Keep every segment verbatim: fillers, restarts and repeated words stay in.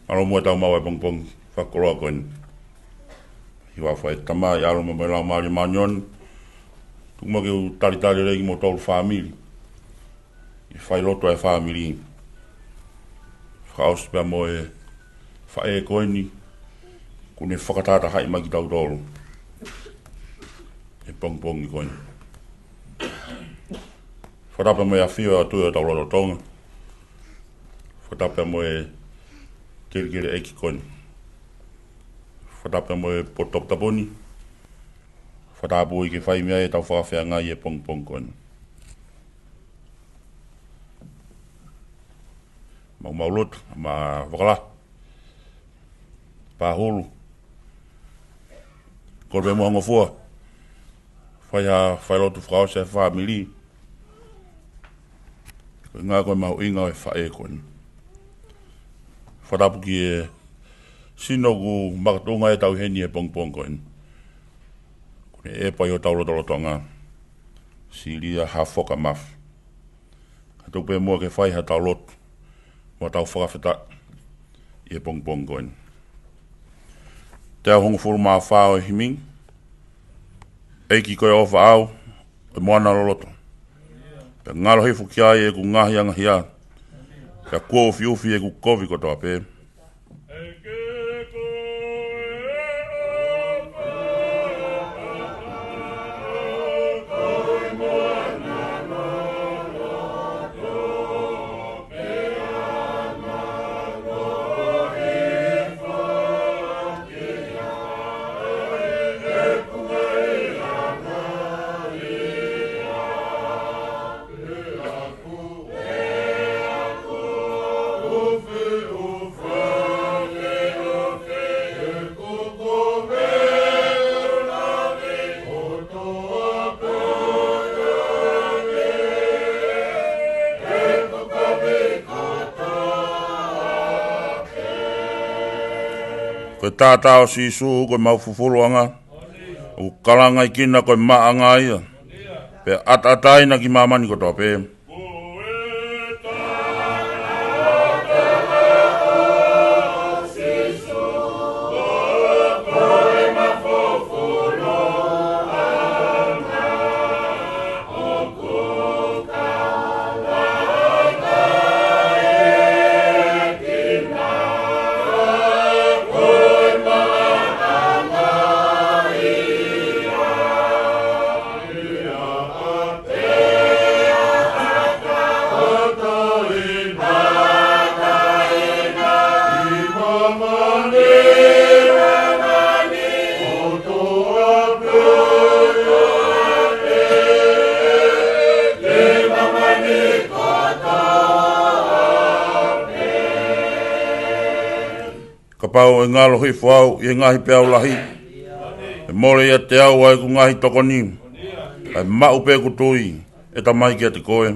Mālō muʻa e tau maʻu e pongipongi fakakoloa ko eni. Hiva fai Tamai, ʻAlo mo e Laumālie Māʻoniʻoni. Tuku muʻa ke u talitali lelei kimoutolu fāmili. ʻI he failotu ʻa e fāmili. Fakaʻosi pea mo e faʻē ko eni. Kuo ne fakatahatahaʻi mai kitautolu. ʻI he pongipongi ko eni. Fakatapu mo e ʻafio ʻa e ʻOtua ʻi hotau lotolotonga. Fakatapu mo e kelekele ʻeiki ko eni. Fakatapu mo e potu toputapu ni. Fakatapu ʻi he fai meʻa ʻi he tau fakafeangai ʻi he pongipongi ko eni. Mau mau lotu, ma vakala. Pahulu. Kole pē mo e hongofulu. Fai ha, failotu fakaʻosi e fāmili. Ko e ngaahi ko e mahuʻinga ʻo e faʻē ko eni. Fakatapu ki he sino kuo makatuʻunga ʻetau ʻi heni ʻi he pongipongi ko eni. Kuo ne ʻepa ʻi hotau lotolotonga. Silia ha foka mafi. Ka tuku pē muʻa ke fai ha tau lotu. Mo tau fakafetaʻi ʻi he pongipongi ko eni. Teau hongofulu mā fā ʻo e himi. ʻEiki ko e ʻofa ʻau, ʻe moana loloto. Pea ngalo hifo ki ai ʻeku ngaahi angahia. Pea kuo ufiufi ʻeku kovi kotoa pē. Ko e taʻataʻa ʻo Sīsū, ko e mau fufuluʻanga, ʻoku kalangaʻi kina ko e maʻanga ia. Pea ʻataʻataina ki māmani kotoa pē. Kapau ʻe ngalo hifo au ʻi he ngaahi peau lahi, ʻe mole ʻiate au ʻa ʻeku ngaahi tokoni, kae maʻu pē ʻeku tui, ʻe Tamai, kiate koe.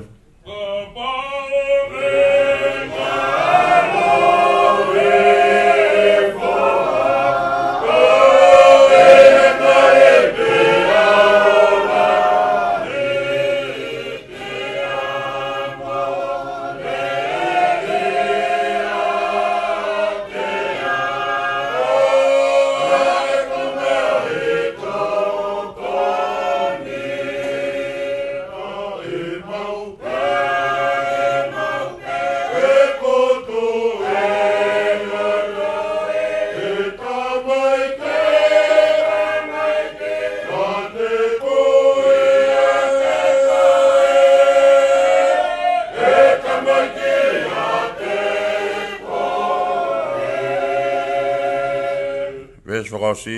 Veesi fakaʻosi.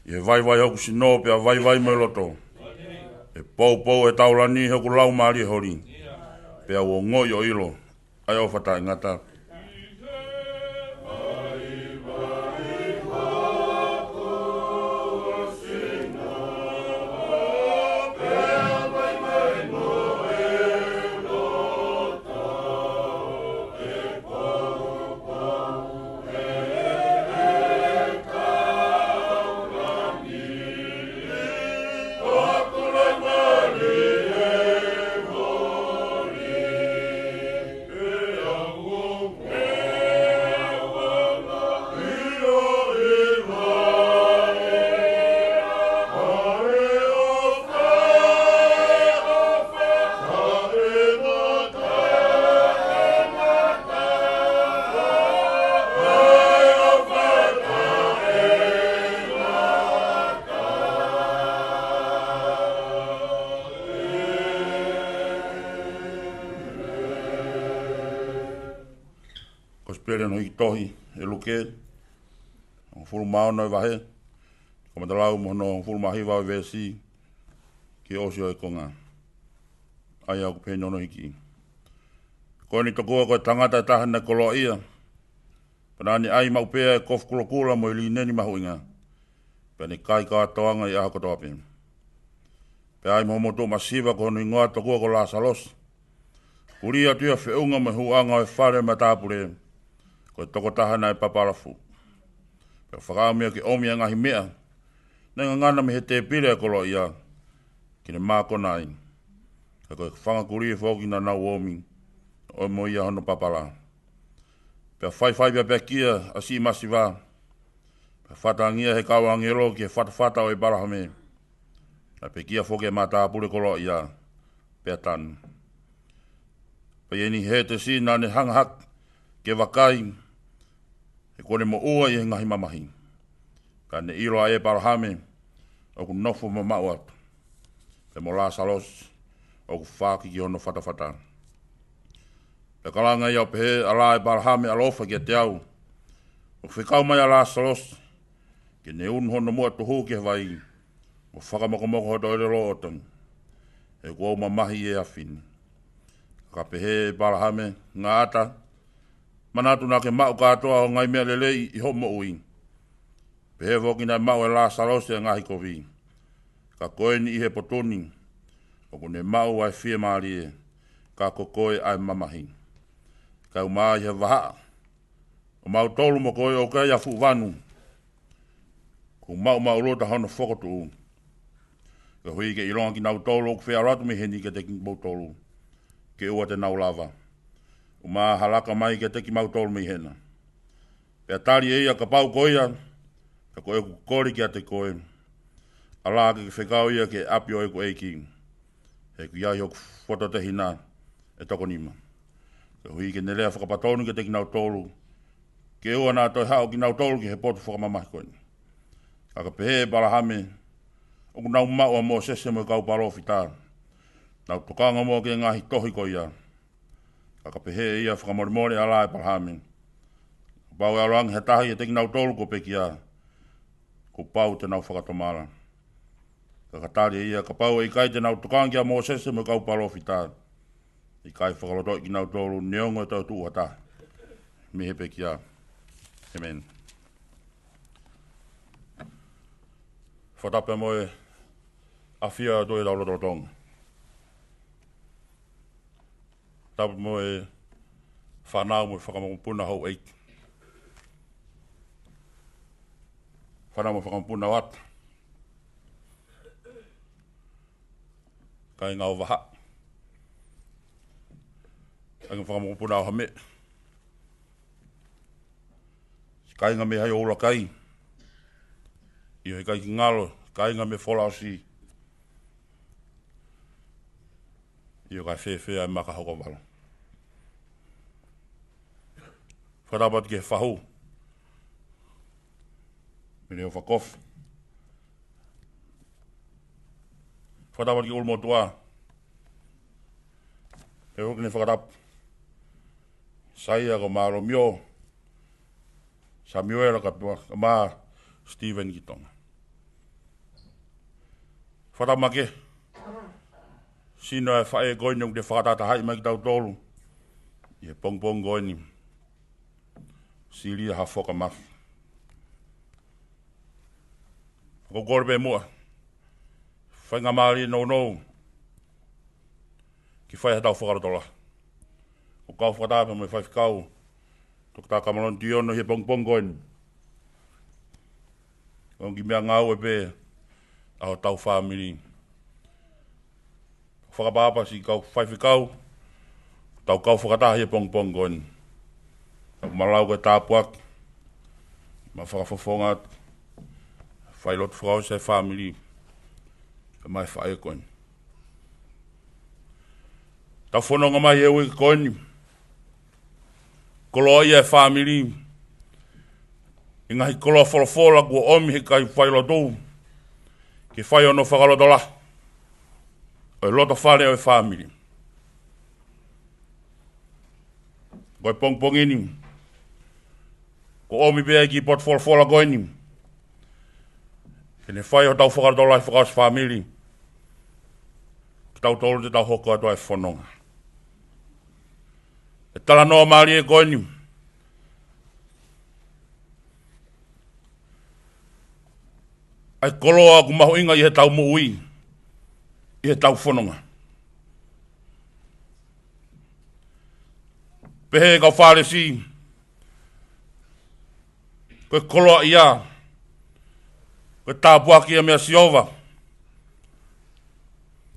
ʻI he vaivai hoku sino pea vaivai mo e loto. ʻE poupou e taulani hoku laumālie holi. Pea u ongoʻi ʻo ʻilo ʻa e ʻofa taʻengata. Pele hono hiki tohi ʻe Luke, hongofulu mā ono ʻo e vahe, kamata lau mei hono hongofulu mā hiva ʻo e veesi ki he ʻosi ʻo e konga. ʻA ia ʻoku pehē hono hiki: Ko eni tokua ko e tangata ʻe taha naʻe koloaʻia, pea naʻa ne ʻai maʻu pē ʻa e kofu kulokula mo e līneni mahuʻinga, pea ne kai kātoanga ʻi he ʻaho kotoa pē. Pea ʻi ai mo e motuʻa masiva ko hono hingoa tokua ko Lāsalosi, kuo lī atu ia feʻunga mo e hūʻanga ʻo e fale ʻo e matāpule, ko e tokotaha naʻe papala fuʻu. Pea fakaʻamu ia ke ʻomi ʻa e ngaahi meʻa naʻe ngangana mei he tēpile ʻa e koloaʻia, ke ne mākona ai. Ka ko e fanga kulī foki naʻa nau ō mai ʻo ʻomai ia hono papala. Pea faifai pea pekia ʻa e siʻi masiva, pea fakatangi ia ʻe he kau ʻāngelo ki he fatafata ʻo ʻĒpalahame. Pea pekia foki ʻa e matāpule koloaʻia, pea tanu. Pea ʻi he niʻihi ʻe tesi naʻa ne hanga hake ke vakai, he kuo ne moʻua ʻi he ngaahi mamahi. Ka ne ʻilo ʻa ʻĒpalahame ʻoku nofo mamaʻo atu, pea mo Lāsalosi ʻoku faaki ki hono fatafata. Pea kalanga ia ʻo pehē, ʻAlā ʻĒpalahame, ʻaloʻofa kiate au, ʻo fekau mai ʻa Lāsalosi, ke ne unu hono muʻa tuhu ki he vai, ʻo fakamokomoko hoto ʻelelo ʻo tanu, he kuo u mamahi ʻi he efiafi ni. Ka pehē ʻe ʻĒpalahame, Ngata, manatu naʻa ke maʻu kātoa ʻa e ngaahi meʻa lelei ʻi hoʻo moʻui, pehē foki naʻe maʻu ʻe Lāsalosi ʻa e ngaahi kovi. Ka ko eni ʻi he potu ni, ʻoku ne maʻu ʻa e fiemālie, ka ko koe ʻa e mamahi. Kae ʻumaʻā ʻi he vahaʻa ʻo mautolu mo koe ʻoku ʻi ai ʻa e fuʻu vanu, kuo maʻumaʻuluta hono fokotuʻu. Koeʻuhi ke ʻilonga kinautolu ʻoku fie ʻalu atu mei heni kiate kimoutolu, ke ʻoua te nau lava. ʻUmaʻā ha laka mai kiate kimautolu mei hena. Pea tali ʻe ia, Kapau ko ia, ka ko ʻeku kole kiate koe, ʻalā ke ke fekau ia ki he ʻapi ʻo ʻeku ʻEiki, he ʻoku ʻi ai hoku fototehina ʻe toko nima. Koeʻuhi ke ne lea fakapatonu kiate kinautolu, ke ʻoua naʻa toe haʻu kinautolu ki he potu fakamamahi ko eni. Ka ka pehē ʻe ʻĒpalahame, ʻOku nau maʻu ʻa Mōsese mo e kau palōfita, nau tokanga muʻa ki he ngaahi tohi ko ia. Ka ka pehē ʻe ia, Fakamolemole ʻalā ʻĒpalahame, kapau ʻe ʻalu ange ha taha ʻiate kinautolu kuo pekia, kuo pau te nau fakatomala. Ka ka tali ʻe ia, Kapau ʻe ʻikai te nau tokanga kia Mōsese mo e kau palōfita, ʻe ʻikai fakalotoʻi kinautolu, neongo ʻe toetuʻu ha taha mei he pekia. ʻĒmeni. Fakatapu mo e ʻafio ʻa e ʻOtua ʻi hotau lotolotonga. Tapu mo e fānau mo e fakamokopuna houʻeiki. Fānau mo e fakamokopuna ʻo ʻAta. Kāinga ʻo Vahaʻa. Kāinga fakamokopuna ʻo Haʻame. Kāinga mei Haʻi ʻo ʻUlakai. ʻIo, he ʻikai ke ngalo, kāinga mei Folaʻosi. ʻIo, kae fēfē ʻa e maka hoko valu. Fakatapu atu ki he fahu, Mele ʻo Fakofu. Fakatapu atu ki ʻUlumotuʻa. He ʻoku ne fakatapu. Saia ko Mālomio, Samiuela ka pua, ka mā Steven ki Tonga. Fakatapu makehe. Sino ʻa e faʻē ko eni ʻoku ne fakatahatahaʻi mai kitautolu ʻi he pongipongi ko eni. Silia Hafoka Mafi. ʻOku ou kole pē muʻa, faingamālie nounou ke fai haʻatau fakalotolahi. ʻOku ou kau fakataha pē mo e faifekau, Toketā Kamaloni Tiono, ʻi he pongipongi ko eni. ʻOku kiʻi meʻangāue pē ʻa hotau fāmili. Fakaʻapaʻapa siʻi kau faifekau, tau kau fakataha ʻi he pongipongi ko eni. Tau malau ko e tāpuaki, mo e fakafofonga atu, fai lotu fakaʻosi ʻa e fāmili, pea mo e faʻē ko eni. Tau fononga mai he uike ko eni, koloaʻia e fāmili, ʻi he ngaahi koloa folofola kuo ʻomi ʻe he kau failotu, ke fai hono fakalotolahi ʻo e loto fale ʻo e fāmili. Ko e pongipongi ni, Ko e ʻomi pē ʻa e kiʻi potu folofola ko eni ke ne fai hotau fakalotolahi fakaʻosi fāmili, kitautolu te tau hoko atu ai e fononga. ʻE talanoa mālie ko eni ʻa e koloa ʻoku mahuʻinga ʻi heʻetau moʻui, ʻi heʻetau fononga. Pehē ʻe he kau Fālesi, ko e koloaʻia, ko e tāpuaki ia meia Sihova,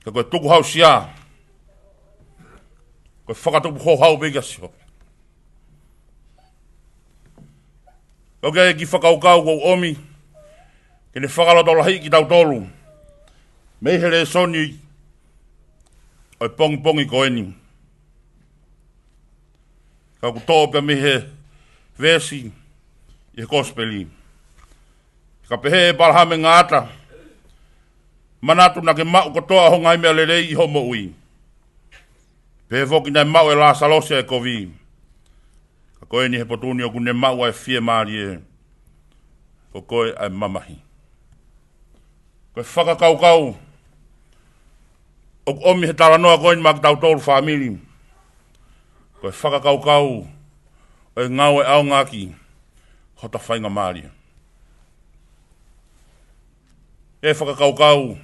ka ko e tukuhausia, ko e fakatupu houhau pē kia Sihova. ʻOku ʻi ai e kiʻi fakakaukau ʻoku ou ʻomi ke ne fakalotolahiʻi kitautolu mei he lēsoni ʻo e pongipongi ko eni. Ka ʻoku toʻo pē mei he veesi ʻi he Kosipeli. Ka pehē ʻe ʻĒpalahame Ngata, manatu naʻa ke maʻu kotoa ho ngaahi meʻa lelei ʻi hoʻo moʻui. Pehē foki naʻe maʻu ʻe Lāsalosi ʻa e kovi, ka ko eni he potu ni ʻoku ne maʻu ʻa e fiemālie, ko koe ʻa e mamahi. Ko e fakakaukau ʻoku ʻomi he talanoa ko eni maʻa kitautolu fāmili, ko e fakakaukau ʻo e ngāue ʻaonga ʻaki hota faingamālie. ʻE fakakaukau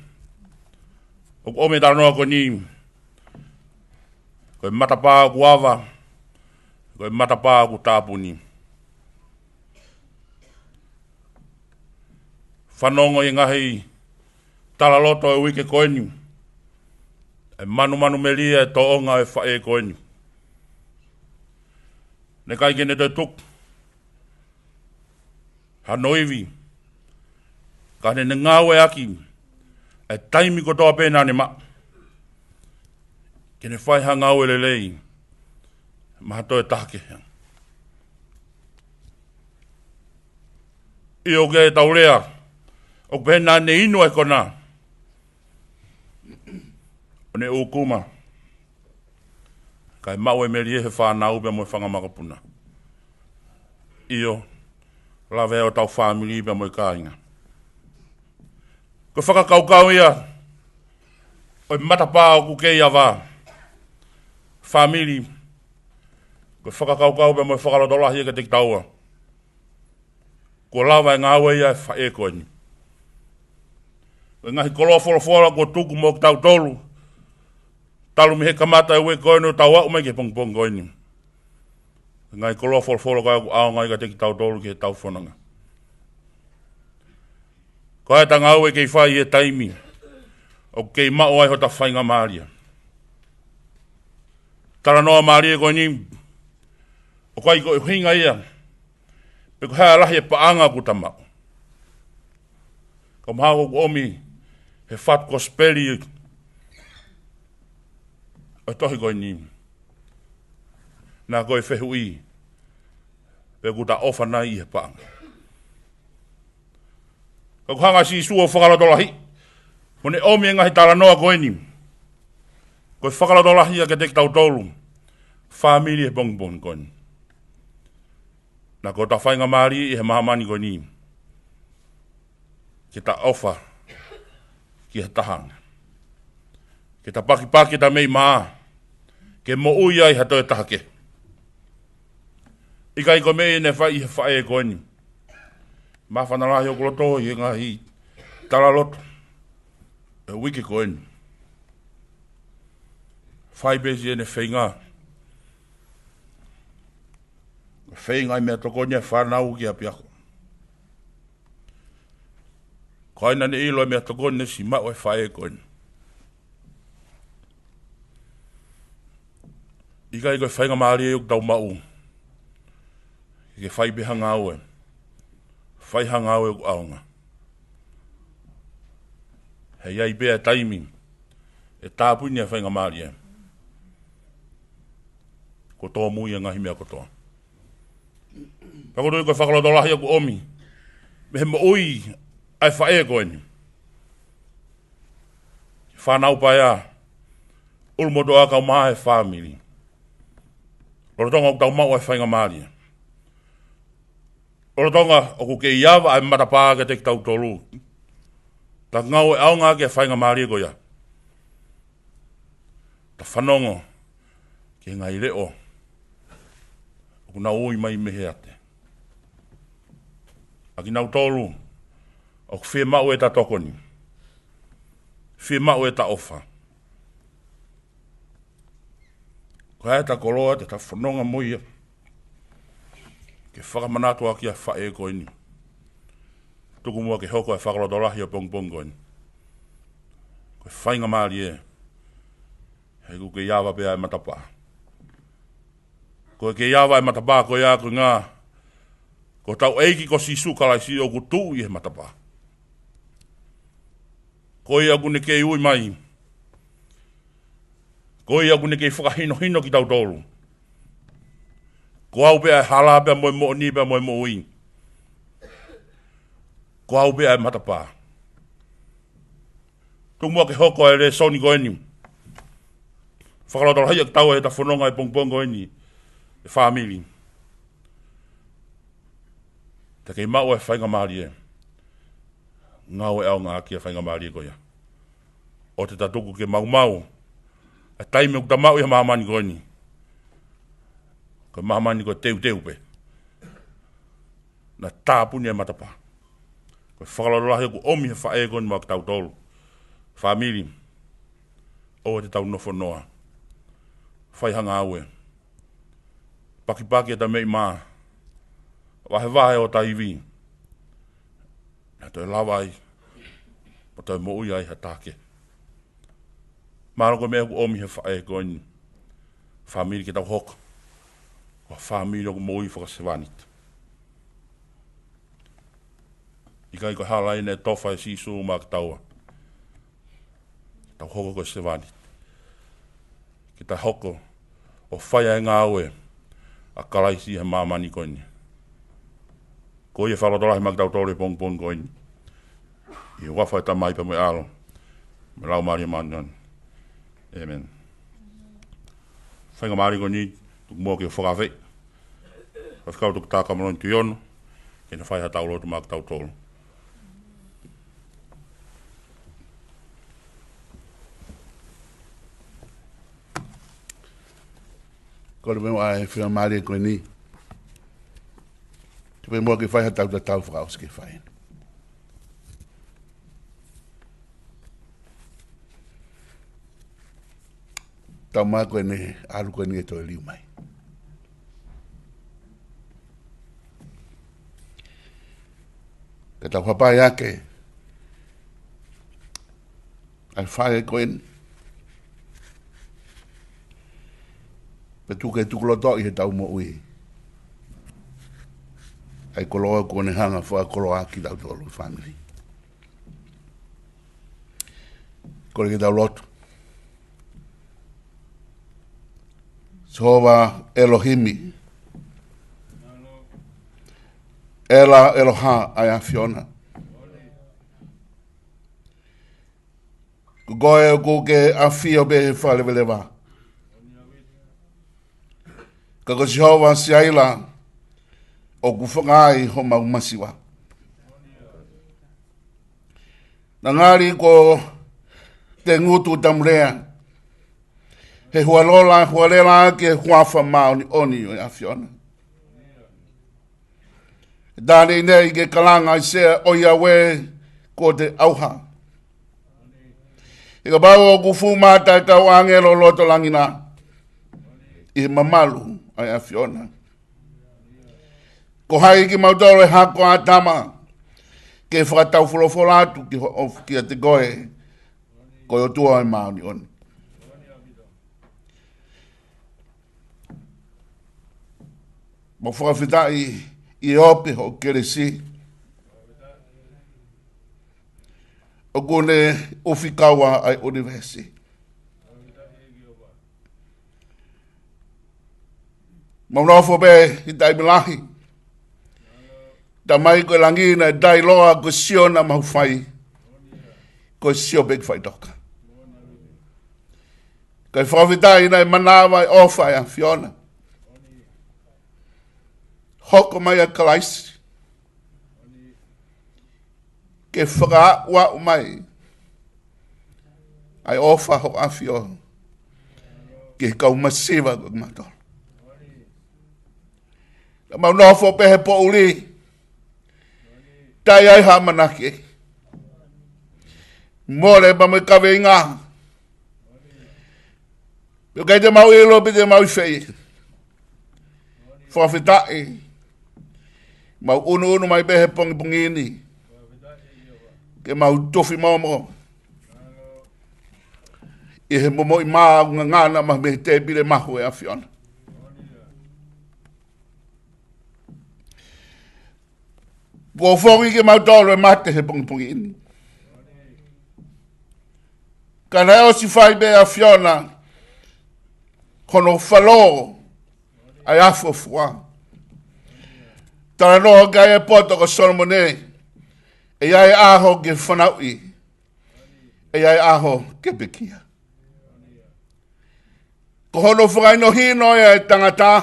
ʻoku ʻomi he talanoa ko eni, ko e matapā ʻoku ava, ko e matapā ʻoku tāpuni. Fanongo ʻi he ngaahi talaloto ʻo e uike ko eni, ʻa e manumanu melie ʻa e tōʻonga ʻo e faʻē ko eni. Naʻe ʻikai ke ne toe tuku hano ivi, ka ne ne ngāueʻaki ʻa e taimi kotoa pē naʻa ne maʻu ke ne fai ha ngāue lelei maʻa ha toe taha kehe. ʻIo, ʻoku ʻi ai ʻetau lea ʻoku pehē naʻa ne inu ʻa e kona ʻo ne ʻūkuma, kae maʻu e melie he fānau pea mo e fanga makapuna. ʻIo, lave ai hotau fāmili pea mo e kāinga. Ko e fakakaukau ia ʻo e matapā ʻoku kei ava, fāmili. Ko e fakakaukau pea mo e fakalotolahi ia kiate kitaua, kuo lava e ngāue ia ʻa e faʻē ko eni. Ko e ngaahi koloa folofola kuo tuku mo kitautolu talu mei he kamata ʻo e uike ko eni ʻo tau aʻu mai ki he pongipongi ko eni. Ko e ngaahi koloa folofola ko ia ʻoku ʻaonga ia kiate kitautolu ki heʻetau fononga. Ko e ʻetau ngāue kei fai he taimi ʻoku kei maʻu ai hota faingamālie. Talanoa mālie ko eni, ʻoku ʻikai ko e ʻuhinga ia pe ko e hā e lahi e paʻanga ʻoku ta maʻu. Ka mahalo ʻoku ʻomi he fatu Kosipeli ʻo e tohi ko eni, naʻa ko e fehuʻi pe ʻoku ta ʻofa nai ʻi he paʻanga. Ka ʻoku hanga ʻe Sīsū ʻo fakalotolahi, mo ne ʻomi e ngaahi talanoa ko eni, ko e fakalotolahi ia kiate kitautolu fāmili he pongipongi ko eni. Naʻa ko hota faingamālie ʻi he māmani ko eni ke ta ʻofa ki ha taha ange, ke ta pakipaki ʻeta meʻi mā ke moʻui ai ha toe taha kehe. ʻIkai ko e meʻa ia naʻe fai ʻe he faʻē ko eni. Māfana lahi hoku loto ʻi he ngaahi talaloto ʻo e uike ko eni. Fai pē siʻene feinga, feinga ʻi he meʻatokoni ʻa e fānau ki ʻapiako. Ko ia naʻa ne ʻilo e meʻatokoni naʻe siʻi maʻu ʻe he faʻē ko eni. ʻIkai ko e faingamālie ʻoku tau maʻu ke fai pē ha ngāue, fai ha ngāue ʻoku ʻaonga. He ʻe ʻi ai pē ʻa e taimi ʻe tāpuni ai e faingamālie kuo tōmui e ngaahi meʻa kotoa. Pea ʻoku ou tui ko e fakalotolahi ʻoku ʻomi mei he moʻui ʻa e faʻē ko eni. Fānau paea, ʻulumotuʻa, kau mai he fāmili. Lolotonga ʻoku tau maʻu ʻa e faingamālie, Lolotonga ʻoku kei ava ʻa e matapā kiate kitautolu, ta ngāue ʻaonga ki he faingamālie ko ia. Ta fanongo ki he ngaahi leʻo ʻoku nau ui mai mei he ʻaho. ʻA kinautolu ʻoku fiemaʻu ʻeta tokoni, fiemaʻu ʻeta ʻofa. Ko ʻeta koloa te ta fononga mo ia ke fakamanatu ʻaki ʻa e faʻē ko eni. Tuku muʻa ke hoko ʻa e fakalotolahi ʻo e pongipongi ko eni. Ko e faingamālie, he ʻoku kei ava pē ʻa e matapā. Ko e kei ava ʻa e matapā ko ia ko e ʻuhinga ko hotau ʻEiki ko Sīsū Kalaisi ʻoku tuʻu ʻi he matapā. Ko ia ʻoku ne kei ui mai. Ko ia ʻoku ne kei fakahinohino kitautolu. Ko au pē ʻa e hala pea mo e moʻoni pea mo e moʻui. Ko au pē ʻa e matapā. Tuku muʻa ke hoko ʻa e lēsoni ko eni. Fakalotolahi ʻaki ʻetau ʻeta fononga ʻi he pongipongi ko eni, ʻe fāmili. Ta kei maʻu ʻa e faingamālie. Ngāue ʻaonga ʻaki ʻa e faingamālie ko ia. ʻOua te ta tuku ke maumau ʻa e taimi ʻoku ta maʻu ʻi he māmani ko eni. Ko e māmani ko e teuteu pē. Naʻa tāpuni ʻa e matapā. Ko e fakalotolahi ʻoku ʻomi he faʻē ko eni maʻa kitautolu. Fāmili, ʻoua te tau nofo noa. Fai ha ngāue. Pakipaki ʻeta meʻi mā. Vahevahe hota ivi. Naʻa toe lava ai, mo toe moʻui ai ha taha kehe. Mālō ko e meʻa ʻoku ʻomi he faʻē ko eni. Fāmili, ke tau hoko ko ha fāmili ʻoku moʻui fakasevāniti. ʻIkai ko e hala eni ʻe tofa ʻe Sīsū maʻa kitaua. Tau hoko ko e sevāniti. Ke ta hoko ʻo fai ʻa e ngāue ʻa Kalaisi he māmani ko eni. Ko ia e fakalotolahi maʻa kitautolu he pongipongi ko eni. ʻI he huafa ʻo e Tamai pea mo e ʻAlo, mo e Laumālie Māʻoniʻoni. ʻĒmeni. Faingamālie ko eni, tuku muʻa ke u fakaafeʻi Faifekau Toketā Kameloni Tuʻiono ke ne fai haʻatau lotu maʻa kitautolu. Kole mai ʻa e faingamālie ko eni, tuku muʻa ke fai haʻatau tatau fakaʻosi ke fai. Tau mai ko eni, ʻalu ko eni ke toe liliu mai. Ka tau hapai ake ʻa e faʻē ko eni, pea tuku ke tukulotoʻi heʻetau moʻui ʻa e koloa kuo ne hanga ʻo fakakoloa ʻaki kitautolu fāmili. Kole ke tau lotu. Sihova ʻElohimi, ʻEla ʻEloha ʻa e ʻAfiona. Ko koe ʻoku ke ʻafio pē he fakaleveleva. Ka ko Sihova Siaila ʻoku fakaai homau masiva. Naʻa ngali ko e ngutu tamu lea, he hualola, hualela ki he huafa māʻoniʻoni ʻo e ʻAfiona. He taimi ni ke kalanga ʻa e sea ʻo Iāue kuo te ʻauha. He kapau ʻoku fuʻu mata ʻa e kau ʻāngelo loto langi na ʻi he mamalu ʻa e ʻAfiona, ko hai kimautolu ʻe hako ʻa ʻĀtama ke fakataufolofola atu ki ho ʻofa kiate koe, ko e ʻOtua ʻo e māʻoniʻoni. Mau fakafetaʻi ʻi he ope ho kelesi ʻoku ne ʻufi kaua ʻa e ʻunivēsi. Mau nofo pē he taimi lahi, Tamai, ko e langi naʻe tailoa, ko e sio naʻa mau fai, ko e sio pē ki faʻitoka. Kae fakafetaʻi naʻe manava e ʻofa ʻa e ʻAfiona. Hoko mai ʻa Kalaisi ke fakaaʻu mai ʻa e ʻofa ho ʻAfio ki he kau masiva ko kimautolu. Naʻa mau nofo pē he poʻuli, taʻe ʻi ai ha ʻamanaki, mole pea mo e kaveinga, pe ʻoku ʻikai te mau ʻilo pe te mau ʻi fē. Fakafetaʻi, mau ʻunuʻunu mai pē he pongipongi ni ke mau tufi momo ʻi he momoʻi mā ʻoku ngangana mai mei he tēpile mahu ʻo e ʻAfiona. Kuo foki kimautolu ʻe mate he pongipongi ni, ka naʻe ʻosi fai pē ʻe he ʻAfiona hono falō ʻa e ʻAfio Fua. Talanoa ki ai e poto ko Solomone, ʻe ʻi ai e ʻaho ke fanauʻi, ʻe ʻi ai e ʻaho ke pekia. Ko hono fakahinohino ia ʻe he tangata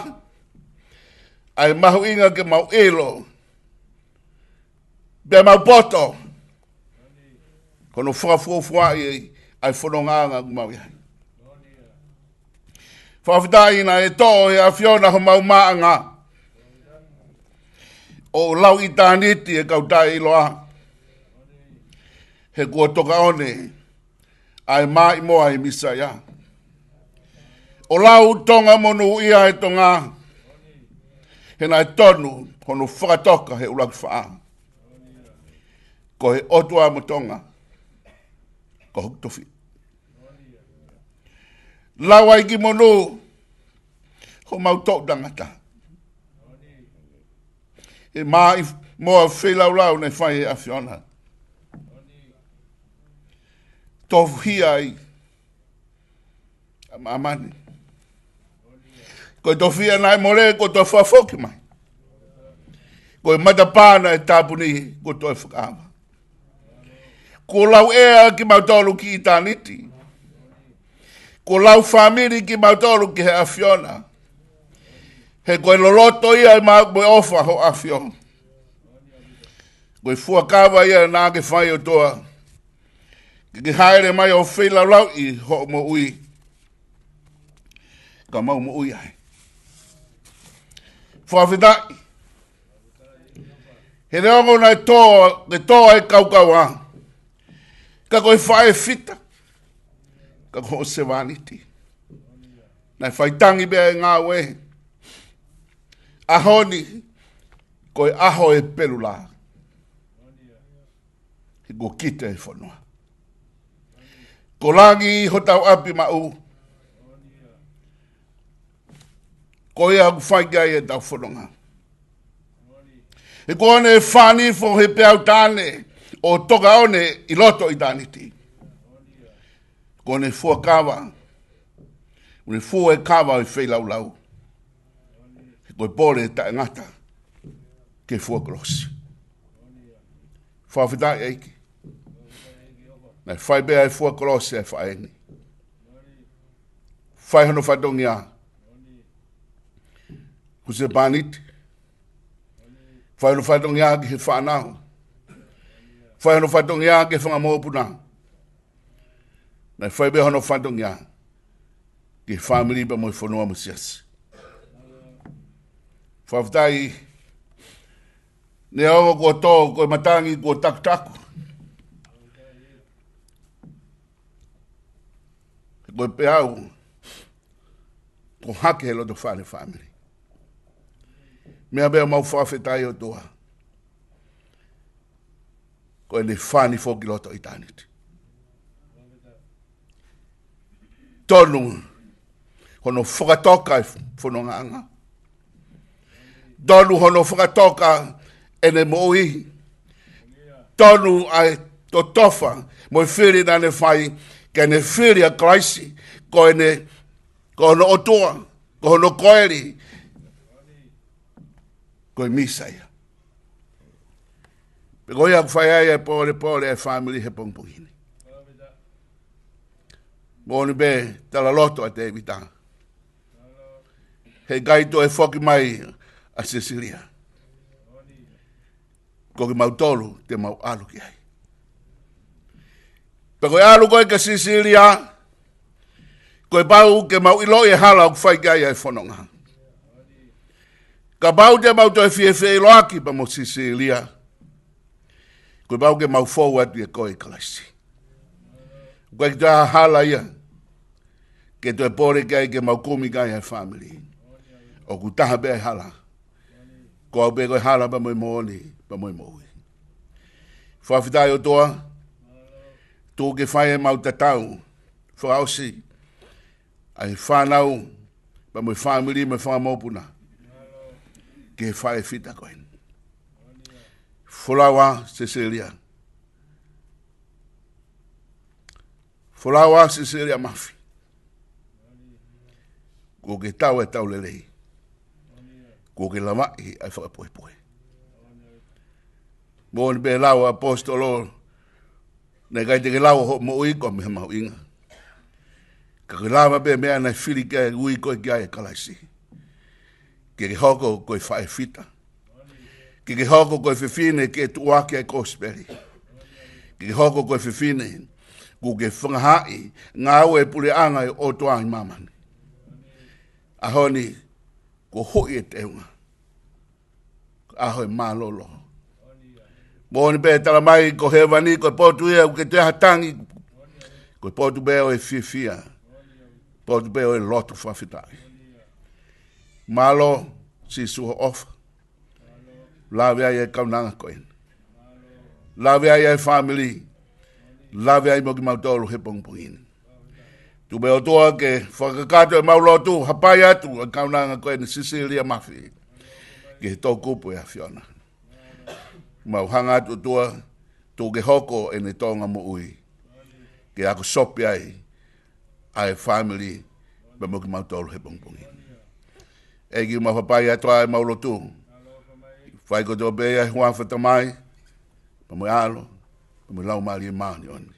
ʻa e mahuʻinga ke mau ʻilo pea mau poto, ko hono fakafuofuaʻi ʻa e fonongaʻanga ʻoku mau ʻi ai. Fakafetaʻi naʻe toʻo ʻe he ʻAfiona homau māʻanga ʻo lau ʻitāniti e kau taʻeʻiloa, he kuo tokaʻone ʻa e maʻimoa ʻa e Mīsaia. ʻO lau Tonga monūʻia ʻe Tonga, he naʻe tonu hono fakatoka he ʻuluaki fā: Ko e ʻOtua mo Tonga ko hoku tofiʻa. Lau ai ki monū homau toʻu tangata he maʻimoa feilaulau naʻe fai ʻe he ʻAfiona. Tofuhia ai ʻa māmani. Ko e tofiʻa naʻe mole kuo toe fakafoki mai. Ko e matapā naʻe tāpuni kuo toe fakaava. Kuo lauʻea kimautolu ki ʻitāniti. Kuo lau fāmili kimautolu ki he ʻAfiona, he ko e loloto ia ʻi he maʻu mo e ʻofa ho ʻAfio. Ko e fuakava ia naʻa ke fai, ʻOtua, ke ke hāʻele mai ʻo feilaulauʻi hoʻo moʻui, ka mau moʻui ai. Fakafetaʻi, he neongo naʻe tō, ke tō ʻa e kaukaua, ka ko e faʻē fita, ka ko hoʻo sevāniti. Naʻe faitangi pē ʻa e ngāue. ʻAho ni ko e ʻaho ʻe pelula, he kuo kite e fonua. Ko langi hotau ʻapi maʻu, ko ia ʻoku fai ki ai ʻetau fononga. He kuo ne fānifo he peau taʻane ʻo tokaʻone ʻi loto ʻitāniti. Kuo ne fuakava, kuo ne fua e kava ʻo e feilaulau, he ko e pole taʻengata ke fua kolosi. Fakafetaʻi ʻEiki. Naʻe fai pē ʻa e fua kolosi ʻa e faʻē ni. Fai hono fatongia ki he sevāniti. Fai hono fatongia ki he fānau. Fai hono fatongia ki he fanga mokopuna. Naʻe fai pē hono fatongia ki he fāmili pea mo e fonua mo e siasi. Fakafetaʻi, neongo kuo tō, ko e matangi kuo takutaku, ko e peau kuo hake he loto fale fāmili. Meʻa pē ʻoku mau fakafetaʻi, ʻOtua, ko ʻene fānifo ki loto ʻitāniti. Tonu hono fakatoka e fonongaʻanga. Tonu hono fakatoka ʻene moʻui. Tonu ʻa e totofa mo e fili naʻa ne fai ke ne fili ʻa Kalaisi ko ʻene, ko hono ʻOtua, ko hono koeli, ko e Mīsaia. Pea ko ia ʻoku fai ai e polepole ʻa e fāmili he pongipongi ni. Moʻoni pē, tala loto ʻa Tēvita, heʻikai toe foki mai ʻa Sesilia. Ko kimautolu te mau ʻalu ki ai. Pea ko e ʻalu ko ē kia Sisilia, kuo pau ke mau ʻiloʻi e hala ʻoku fai ki ai e fononga. Kapau te mau toe fie feʻiloaki pea mo Sisilia, kuo pau ke mau fou atu ʻia koe ʻi Kalaisi. ʻOku ʻikai toe ʻi ai ha hala ia ke toe pole ki ai ke mau kumi ki ai e fāmili. ʻOku taha pē ʻa e hala. Ko au pē ko e hala pea mo e moʻoni pea mo e moʻui. Fakafetaʻi ʻOtua, tuku ke fai ʻemau tatau fakaʻosi ʻa e fānau pea mo e fāmili mo e fanga mokopuna ki he faʻē fita ko eni. Folau ā Sisilia. Folau ā Sisilia Mafi. Kuo ke tau e tau lelei. Kuo ke lavaʻi ʻa e fakapoʻipoʻi. Moʻoni pē lau ʻa e ʻaposetolo, naʻe ʻikai te ke lau hoʻo moʻui koe mei he mahuʻinga. Ka ke lava pē meʻa naʻe fili ke ui koe ki ai ʻe Kalaisi. Ke ke hoko ko e faʻē fita. Ke ke hoko ko e fefine ke tuʻuaki ʻa e kosipeli. Ke ke hoko ko e fefine kuo ke fakahaaʻi ngāue e puleʻanga ʻo e ʻOtua ʻi māmani. ʻAho ni, kuo hoʻi e teunga. ʻAho e mālōlō. Moʻoni pē tala mai ko hēvani ko e potu ia ʻoku ʻikai toe ʻi ai ha tangi. Ko e potu pē ʻo e fiefia. Potu pē ʻo e lotu fakafetaʻi. Mālō Sīsū hoʻo ʻofa. Lave ai e kaunanga ko eni. Lave ai e fāmili. Lave ai mo kimautolu he pongipongi ni. Tuku pē ʻOtua ke fakakakato ʻemau lotu, hapai atu e kaunanga ko eni Sisilia Mafi ki he toʻukupu ʻo e ʻAfiona. Mau hanga atu ʻOtua, tuku ke hoko ʻene tōʻonga moʻui ke ako sopi ai ʻa e fāmili pea mo kimautolu he pongipongi ni. ʻEiki, mau hapai atu ʻa ʻemau lotu. Fai kotoa pē ʻi he huafa ʻo e Tamai, pea mo e ʻAlo, pea mo e Laumālie Māʻoniʻoni.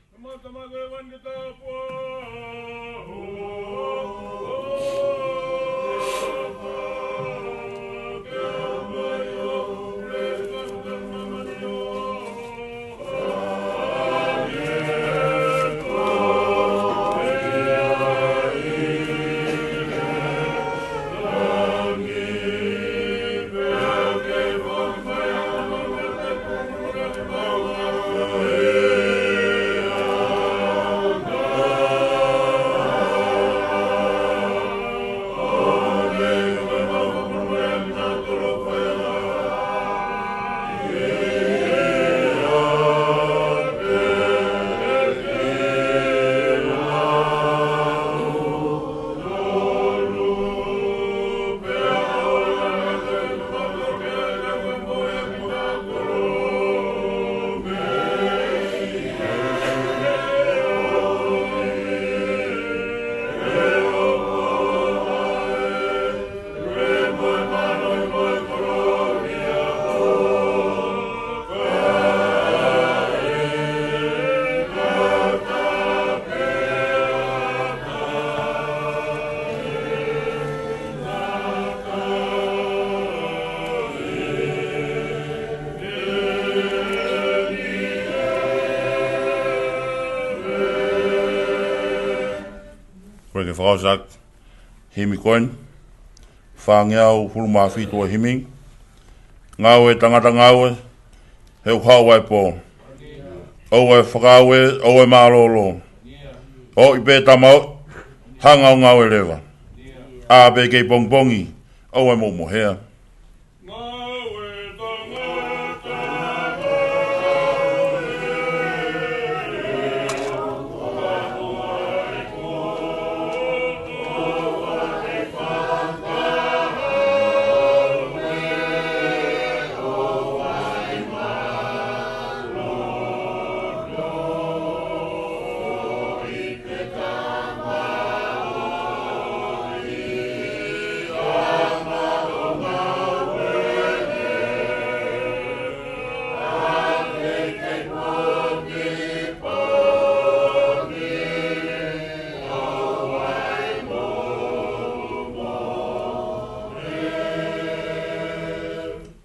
Ko e ke fakaʻosi ʻaki e himi ko eni, fāngeau hulu mā fitu ʻo e himi. Ngāue tangata ngāue, he ʻoku haʻu ʻa e pō. ʻOua ʻe fakaaue, ʻoua ʻe mālōlō. ʻOi pē tama ʻoʻi, hanga ʻo ngāue leva. ʻĀ pē kei pongipongi, ʻoua ʻe mou mohea.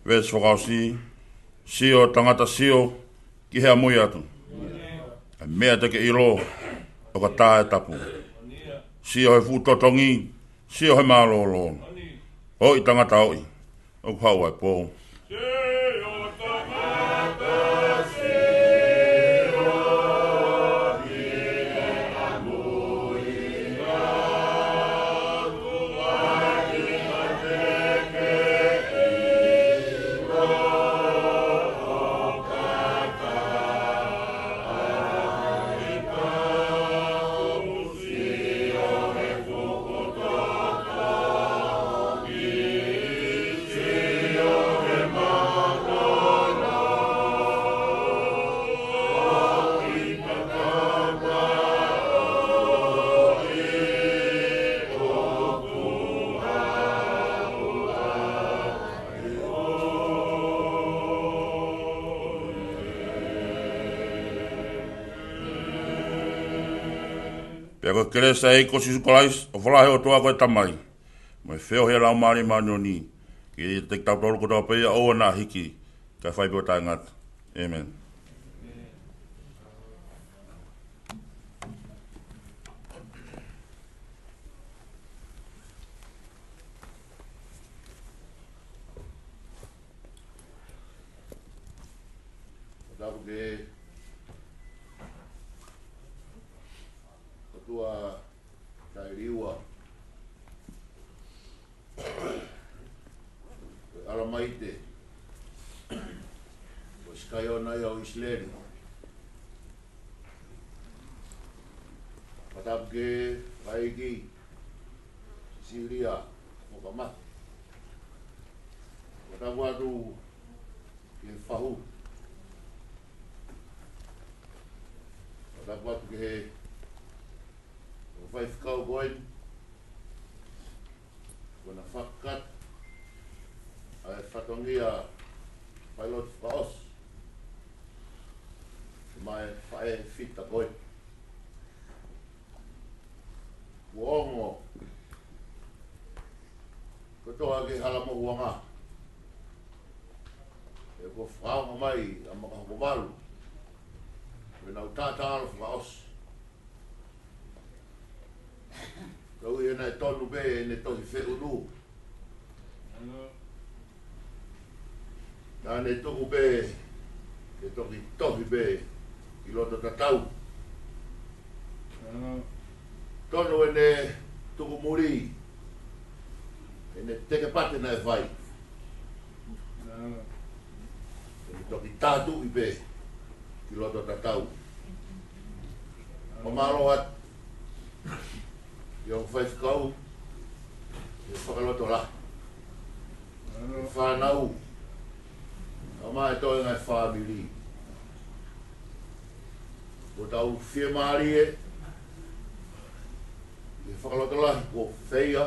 Veesi fakaʻosi, sio tangata sio ki he ʻamui atu. Meʻa te ke ʻilo, ʻo ka tā e tapu. Sio he fuʻu totongi, sio he mālōlō. ʻOi tangata ʻoʻi, ʻoku haʻu ʻa e pō. Pea ko e kelesi ʻa e ʻEiki ko Sīsū Kalaisi, ʻofa lahi ʻa e ʻOtua ko e Tamai, mo e feohi ʻa e Laumālie Māʻoniʻoni, ke ʻiate kitautolu kotoa pē ia ʻo ʻoua naʻa hiki, kae fai pē ʻo taʻengata. ʻĒmeni. Tapu ke ʻOtua Taʻeliua, ko e ʻAlamaite, ko e Sikaiona ia ʻo ʻIsileli. Tapu ke ʻEiki Sisilia Mokamata. Tapu atu ki he fahu. Tapu atu ki he ʻo faifekau ko eni, ko ʻena fakakakato ʻa e fatongia failotu fakaʻosi, mo e faʻē fita ko eni. Kuo ongo kotoa ki he hala mohuʻanga, he kuo fakaongo mai ʻa Makahokovalu, ko ʻenau taʻataʻalo fakaʻosi. Koeʻuhi he naʻe tonu pē ʻene tohi feʻunu. Naʻa ne tuku pē, ke toki tohi pē, ʻi loto tatau. Tonu ʻene tuku muli, ʻene tekepate naʻe fai. ʻEne toki tātuʻi pē ki loto tatau. Fakamālō atu ʻi hoʻo faifekau, ʻi he fakalotolahi, ʻi he fānau, ʻa e toenga e fāmili. Ko ʻetau fiemālie ʻi he fakalotolahi kuo feia,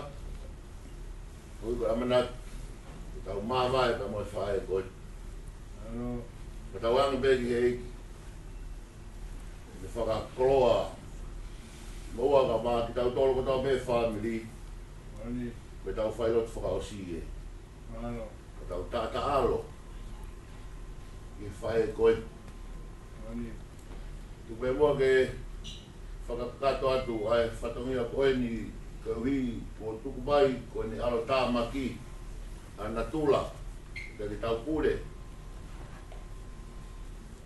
ko e ʻamanaki ke tau māvae pea mo e faʻē ko eni. Ke tau ʻoange pē ki he ʻEiki ʻene fakakoloa, mo ʻoua ka mā kitautolu kotoa pē fāmili, mo ʻetau failotu fakaʻosi ē. Ko ʻetau taʻataʻalo ki he faʻē ko eni. Tuku pē muʻa ke fakakakato atu ʻa e fatongia ko eni, koeʻuhi kuo tuku mai ko ʻene ʻalotāmaki ʻa natula, ʻiate kitautolu.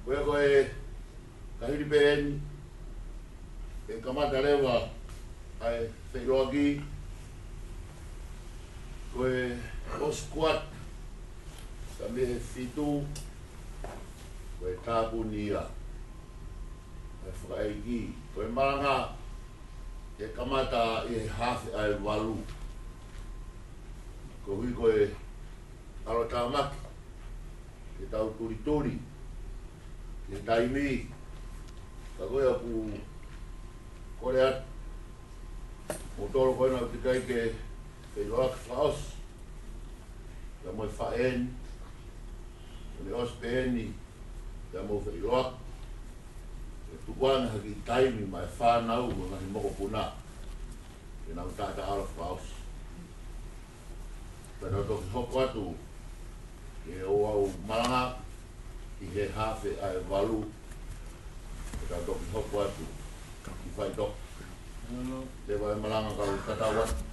Ko ia ko e ka hili pē eni, ʻe kamata leva ʻa e feʻiloaki, ko e ʻosi kuata, ka mei he fitu, ko e tāpuni ia ʻa e fakaʻeiki. Ko e malanga ʻe kamata ʻi he hafe ʻa e valu. Koeʻuhi ko e ʻalotāmaki ke tau tulituli ki he taimi. Ka ko ia ʻoku kole atu kimoutolu ko ena ʻoku teʻeki ai ke feʻiloaki fakaʻosi, pea mo e faʻē ni, ʻoku ne ʻosi pē eni, pea mou feʻiloaki, ke tuku ange ha kiʻi taimi maʻa e fānau mo e ngaahi mokopuna ke nau taʻataʻalo fakaʻosi. Pea tau toki hoko atu ki he ouau malanga ʻi he hafe ʻa e valu. Ka toki hoko atu ki faitoʻo. Leva e malanga kau tatau atu.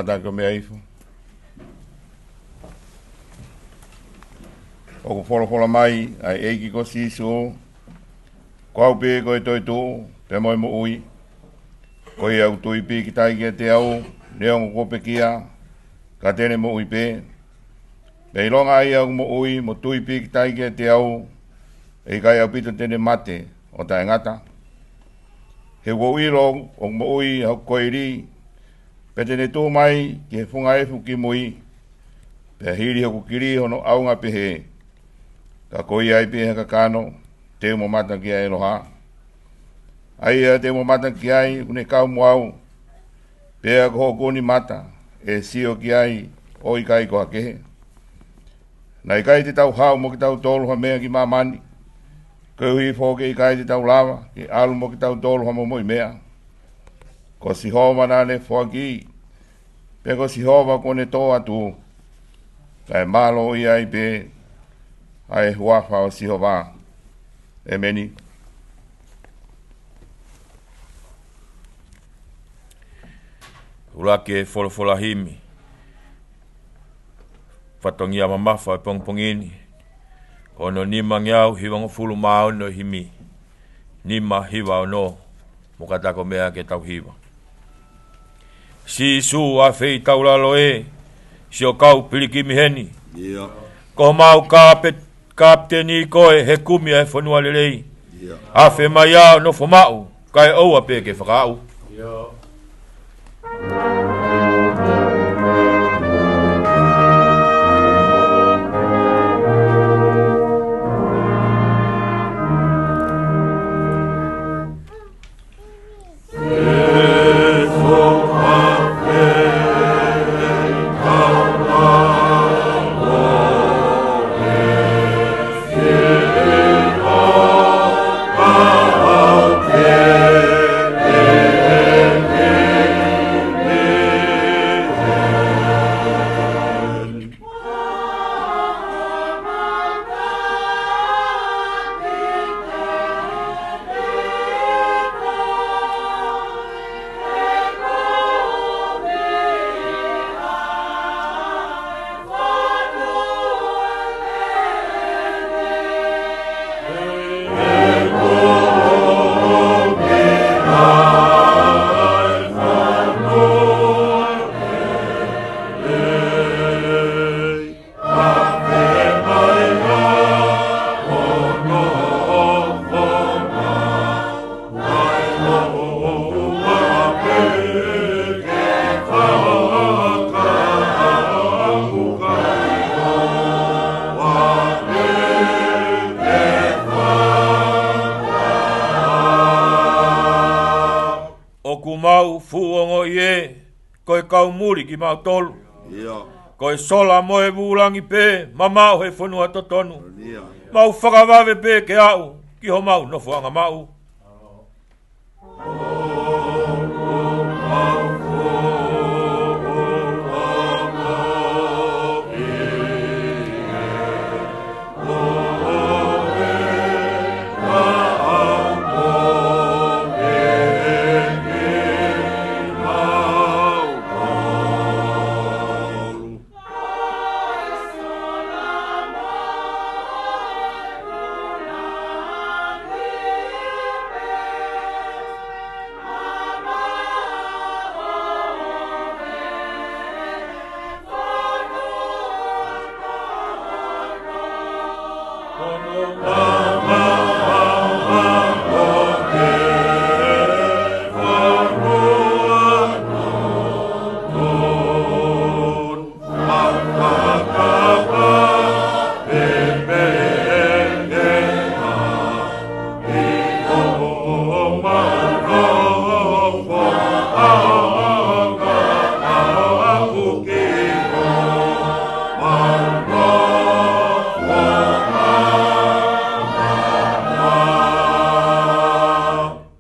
Kātaki ʻo meʻa hifo. ʻOku folofola mai ʻa e ʻEiki ko Sīsū, ko au pē ko e toetuʻu, pea mo e moʻui. Ko ia ʻoku tui pīkitai kiate au, neongo kuo pekia, ka te ne moʻui pē. Pea ʻilonga ʻa ia ʻoku moʻui mo tui pīkitai kiate au, ʻe ʻikai ʻaupito te ne mate ʻo taʻengata. He ʻoku ou ʻilo ʻoku moʻui ʻa hoku koeli, pea te ne tuʻu mai ki he funga efu ki mui, pea hili hoku kili hono ʻaunga pehē. Ka ko ia ai pē ha kakano, te u mamata ki ai ʻeloha. ʻA ia te u mamata ki ai, ʻoku ne kau mo au, pea ko hoku ʻuni mata, ʻe sio ki ai, ʻo ʻikai ko ha kehe. Naʻe ʻikai te tau haʻu mo kitautolu ha meʻa ki māmani, koeʻuhi foki ʻe ʻikai te tau lava ke ʻalu mo kitautolu ha momoʻi meʻa. Ko Sihova naʻa ne foaki, pea ko Sihova kuo ne tō atu, kae mālō ia ai pē ʻa e huafa ʻo Sihova. ʻEmeni. ʻUluaki e folofola himi. Fatongia mamafa e pongipongi ni. Ko hono nimangeau hivangofulu mā ono e himi. Nima hiva ono. Mo kātaki ʻo meʻa ke tau hiva. Sīsū ʻa e feitaulalo ē, sio kau pilikimi heni. ʻIo. Ko homau kāpe-, kapiteni koe he kumi ʻa e fonua lelei. ʻIo. Afe mai ʻo nofo maʻu, kae ʻoua pē ke fakaaʻu. ʻIo. ʻOku mau fuʻu ongoʻi ē, ko e kau muli kimautolu. ʻIo. Ko e sola mo e vūlangi pē, mamaʻo he fonua totonu. ʻIo. Mau fakavave pē ke aʻu, ki homau nofoʻanga maʻu.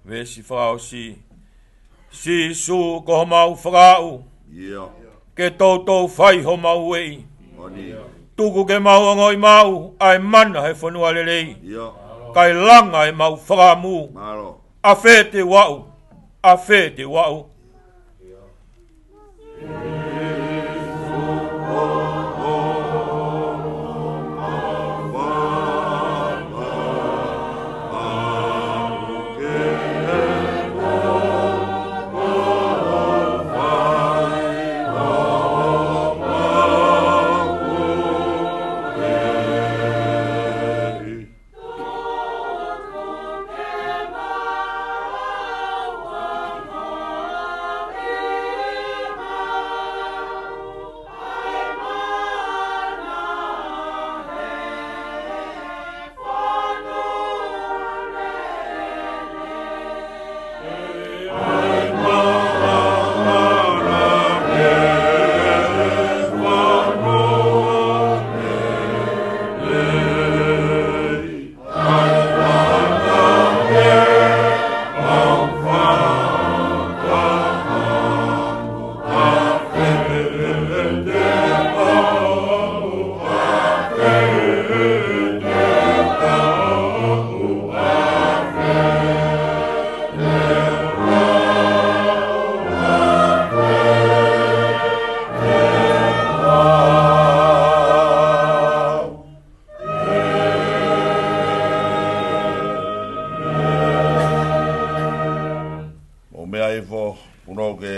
Veesi fakaʻosi. Sīsū ko homau fakaaʻu. ʻIo. Ke toutou fai homau ueʻi. Moʻoni. Tuku ke mau ongoʻi maʻu ʻa e mana he fonua lelei. ʻIo. Kae langa ʻemau fakaʻamu. Mālō. ʻAfē te u aʻu, ʻafē te u aʻu.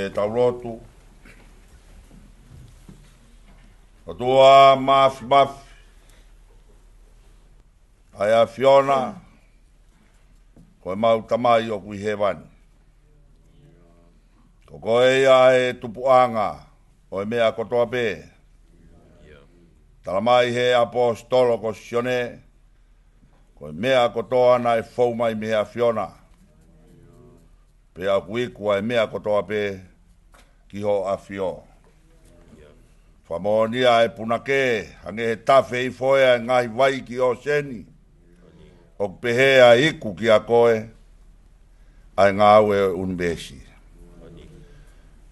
ʻE tau lotu. ʻOtua Māfimafi, ʻa e ʻAfiona, ko ʻemau Tamai ʻoku ʻi hēvani. Ko koe ia ʻa e tupuʻanga ʻo e meʻa kotoa pē. Tala mai he ʻaposetolo ko Sione, ko e meʻa kotoa naʻe fou mai mei he ʻAfiona, pea ʻoku iku ʻa e meʻa kotoa pē ki hoʻo ʻAfio. Fakamoʻoni ʻa e punake, hangē he tafe hifo ʻa e ngaahi vai ki ʻōseni, ʻoku pehē ʻa e iku kiate koe ʻa e ngāue ʻo e ʻunivēsi.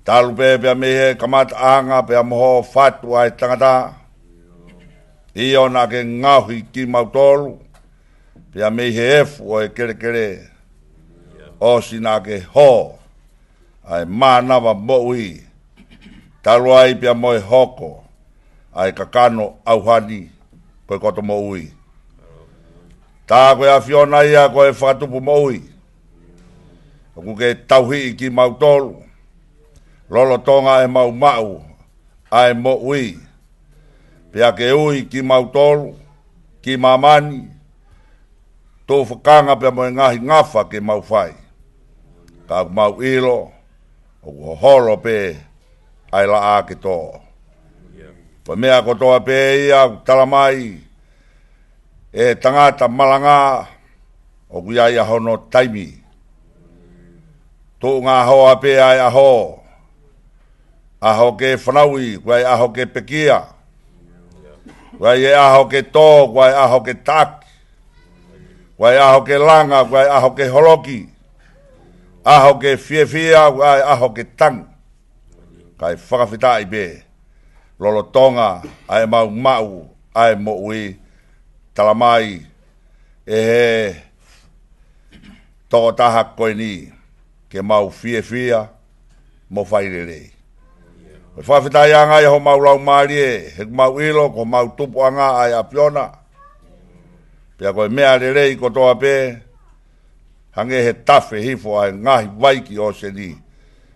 Talu pē pea mei he kamataʻanga pea mo hoʻo fatu ʻa e tangata, ʻio naʻa ke ngaohi kimautolu pea mei he efu ʻo e kelekele, ʻosi naʻa ke hō ʻa e mānava moʻui, talu ai pea mo e hoko ʻa e kakano ʻauhani ko e koto moʻui. Tā ko e ʻAfiona ia ko e fakatupu moʻui, ʻoku ke tauhi kimautolu lolotonga ʻemau maʻu ʻa e moʻui, pea ke ui kimautolu ki māmani, tufakanga pea mo e ngaahi ngafa ke mau fai. Ka ʻoku mau ʻilo ʻoku hoholo pē ʻa e laʻā ke tō. Ko e meʻa kotoa pē ia ʻoku tala mai ʻe he tangata malanga, ʻoku ʻi ai ʻa hono taimi. Tuʻunga hoa pē ʻa e ʻaho, ʻaho ke fanauʻi, ko e ʻaho ke pekia. Ko e ʻaho ke tō, ko e ʻaho ke taʻaki. Ko e ʻaho ke langa, ko e ʻaho ke holoki. ʻAho ke fiefia, ko e ʻaho ke tangi. Kae fakafetaʻi pē lolotonga ʻa ʻemau maʻu ʻa e moʻui, tala mai ʻe he tokotaha ko eni ke mau fiefia mo fai lelei. Ko e fakafetaʻiʻanga ia homau laumālie, he ʻoku mau ʻilo ko homau tupuʻanga ʻa e ʻAfiona. Pea ko e meʻa lelei kotoa pē, hangē he tafe hifo ʻa e ngaahi vai ki ʻōseni,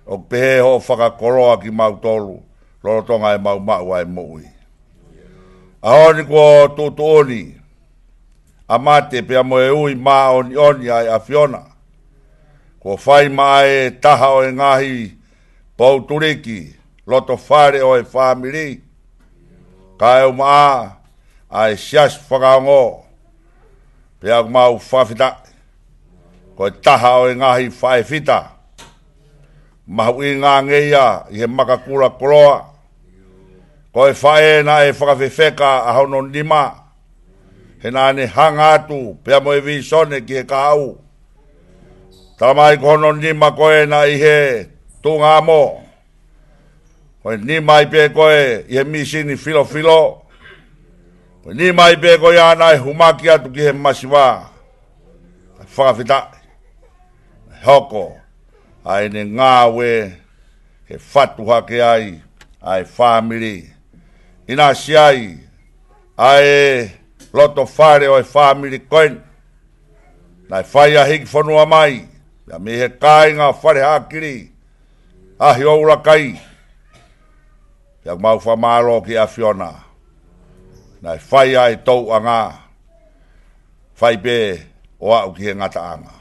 ʻoku pehē hoʻo fakakoloa kimautolu lolotonga ʻemau maʻu ʻa e moʻui. ʻAho ni kuo tuʻutuʻuni ʻa mate pea mo e ui māʻoniʻoni ʻa e ʻAfiona. Kuo fai maʻa e taha ʻo e ngaahi poutuliki loto fale ʻo e fāmili, kae ʻumaʻā ʻa e siasi fakaongo. Pea ʻoku mau fakafetaʻi, ko e taha ʻo e ngaahi faʻē fita mahuʻinga ange ia ʻi he makakula koloa. Ko e faʻē naʻe fakafefeka ʻa hono nima, he naʻa ne hanga atu pea mo e vīsone ki he kahaʻu. Tala mai ko hono nima ko ē naʻe ʻi he tuʻunga amo. Ko e nima ai pē ko ē ʻi he mīsini filofilo. Ko e nima ai pē ko ia naʻe humaki atu ki he masiva. Fakafetaʻi, hoko ʻa ʻene ngāue ke fatu hake ai ʻa e fāmili. ʻInasi ai ʻa e loto fale ʻo e fāmili ko eni. Naʻe fai ʻa e hiki fonua mai, pea mei he kāinga Fale Haʻakili, ʻAhi ʻo ʻUlakai. Pea ʻoku mau fakamālō ki he ʻAfiona. Naʻe fai ʻa e touʻanga, fai pē ʻo aʻu ki he ngataʻanga.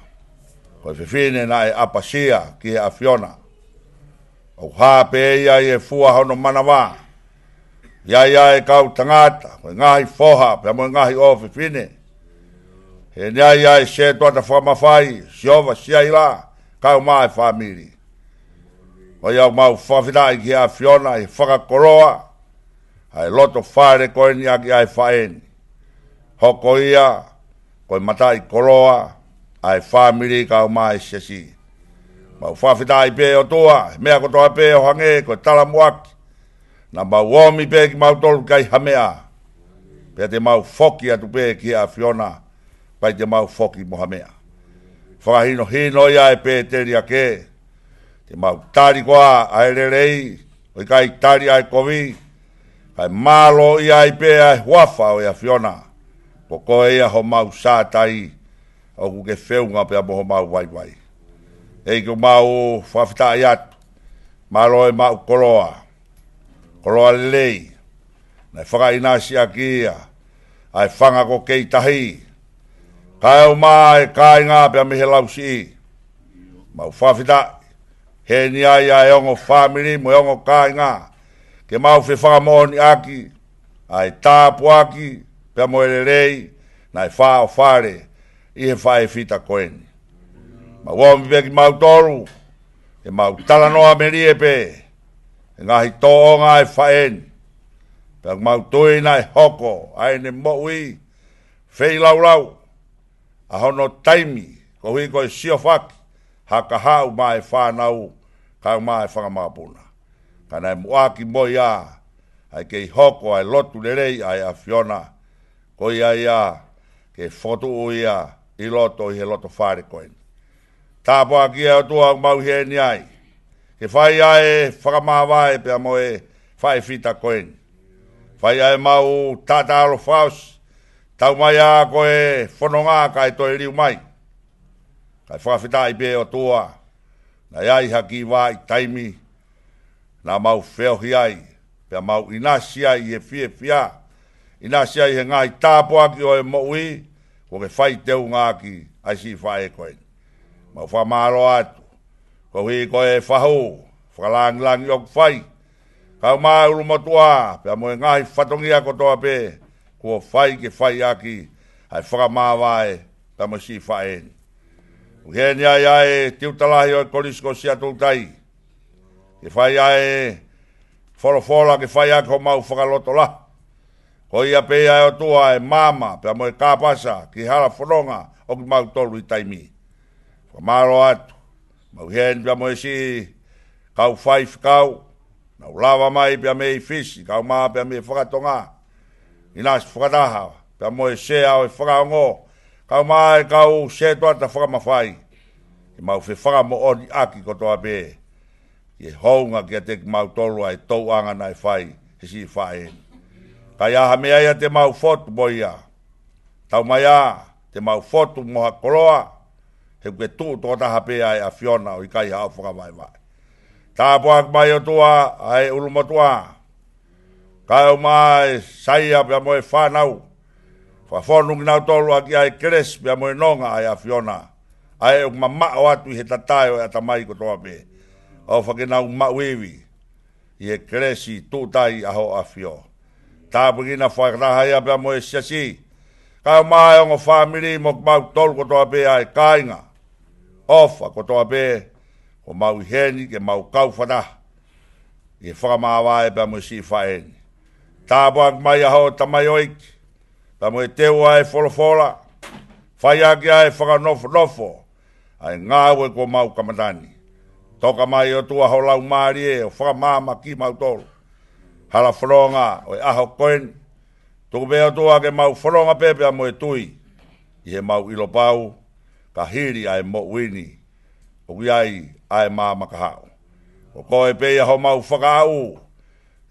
Ko e fefine naʻe ʻapasia ki he ʻAfiona. ʻOku hā pē ia ʻi he fua hono manava. ʻI ai ʻa e kau tangata, ko e ngaahi foha, pea mo e ngaahi ʻofefine. He naʻe ʻi ai ʻa e sētuata fakamafai, Sihova Siaila, kae ʻumaʻā e fāmili. Ko ia ʻoku mau fakafetaʻi ki he ʻAfiona ʻi he fakakoloa ʻa e loto fale ko eni ʻaki ʻa e faʻē ni. Hoko ia ko e mataʻikoloa ʻa e fāmili kae ʻumaʻā e siasi. Mau fakafetaʻi pē ʻOtua, he meʻa kotoa pē ʻo hangē ko e talamuʻaki. Naʻa mau ōmi pē kimautolu ʻikai ha meʻa, pea te mau foki atu pē ki he ʻAfiona, ʻikai te mau foki mo ha meʻa. Fakahinohino ia ʻe Pēteli ake, te mau tali koā ʻa e lelei, ʻo ʻikai tali ʻa e kovi, kae mālōʻia ai pē ʻa e huafa ʻo e ʻAfiona. Ko koe ia homau sātai, ʻoku ke feʻunga pea mo homau vaivai. ʻEiki, ʻoku mau fakafetaʻi atu, Mālō e maʻu koloa, koloa lelei, naʻe fakaʻinasi ʻaki ia ʻa e fanga ko Keitahi, kaeʻumaʻā e kāinga pea mei he lausiʻi. Mau fakafetaʻi, heni ai ʻa e ongo fāmili mo e ongo kāinga, ke mau fefakamoʻoniʻaki ʻa e tāpuaki pea mo e lelei naʻe faʻofale ʻi he faʻē fita ko eni. Mau omi pē kimautolu ke mau talanoa melie pē he ngaahi tōʻonga ʻa e faʻē ni. Pea mau tui naʻe hoko ʻa ʻene moʻui feilaulau, ʻa hono taimi koeʻuhi ko e siofaki ha kahaʻu maʻa e fānau kaeʻumaʻā e fanga makapuna. Ka naʻe muʻaki mo ia ʻa e kei hoko ʻa e lotu lelei ʻa e ʻAfiona, ko ia ia ke fokotuʻu ia ʻi loto ʻi he loto fale ko eni. Tāpuakiʻi ʻe ʻOtua ʻoku mau ʻi heni ai, ke fai ʻa e fakamāvae pea mo e faʻē fita ko eni. Fai ʻa e mau taʻataʻalo fakaʻosi, tau mai ā ko e fononga kae toe liu mai. Kae fakafetaʻi pē ʻOtua, naʻe ʻi ai ha kiʻi vahaʻa taimi naʻa mau feohi ai, pea mau ʻinasi ai ʻi he fiefia, ʻinasi ai he ngaahi tāpuaki ʻo e moʻui kuo ke fai teunga ʻaki ʻa e siʻi faʻē ko eni. Mau fakamālō atu koeʻuhi ko e fahu fakalāngilangi ʻoku fai, kaeʻumaʻā e ʻulumotuʻa pea mo e ngaahi fatongia kotoa pē kuo fai ke fai ʻaki ʻa e fakamāvae pea mo e siʻi faʻē ni. ʻOku ʻi heni ai ʻa e tiuta lahi ʻo e Kolisi ko Siaʻatoutai, ke fai ʻa e folofola, ke fai ʻaki homau fakalotolahi. Ko ia pē ia ʻe ʻOtua ʻa e maama pea mo e kāpasa ki he hala fononga ʻo kimautolu ʻi he taimi ni. Fakamālō atu, mau ʻi heni pea mo e siʻi kau faifekau naʻa nau lava mai pea mei Fisi, kaeʻumaʻā pea mei he fakatonga, ʻinasi fakataha pea mo e sea ʻo e fakaongo, kaeʻumaʻā e kau sētuata fakamafai, ke mau fefakamoʻoniʻaki kotoa pē ki he hounga kiate kimautolu ʻa e tōʻonga naʻe fai he siʻi faʻē ni. Ka ʻi ai ha meʻa ia te mau fotu mo ia, tau mai ā, te mau fotu mo ha koloa, he ʻoku ke tuʻu tokotaha pē ʻa e ʻAfiona ʻo ʻikai haʻo fakavaevae. Tāpuakiʻi mai ʻOtua ʻa e ʻulumotuʻa, kaeʻumaʻā e saia pea mo e fānau. Fakafonu kinautolu ʻaki ʻa e kelesi pea mo e nonga ʻa e ʻAfiona, ʻa ē ʻoku mamaʻo atu ʻi he tatae ʻo e ʻatamai kotoa pē. ʻOfa ke nau maʻu ivi ʻi he kelesi tuʻutai ʻa hoʻo ʻAfio. Tāpuekina fakataha ia pea mo e siasi, kaeʻumaʻā e ongo fāmili mo kimautolu kotoa pē ʻa e kāinga. ʻOfa kotoa pē, kuo mau ʻi heni ke mau kau fakataha ʻi he fakamāvae pea mo e siʻi faʻē ni. Tāpuakiʻi mai ʻa hoʻo tamaioʻeiki pea mo e teu ʻa e folofola, fai ʻaki ʻa e fakanofonofo ʻa e ngāue kuo mau kamata ni. Toka mai ʻOtua ho Laumālie ʻo fakamaama kimautolu. Hala fononga ʻo e ʻaho ko eni, tuku pē ʻOtua ke mau fononga pē pea mo e tui ʻi heʻemau ʻilo pau, ka hili ʻa e moʻui ni ʻoku ʻi ai ʻa e maama kahaʻu. Ko koe pē ia homau fakaʻau,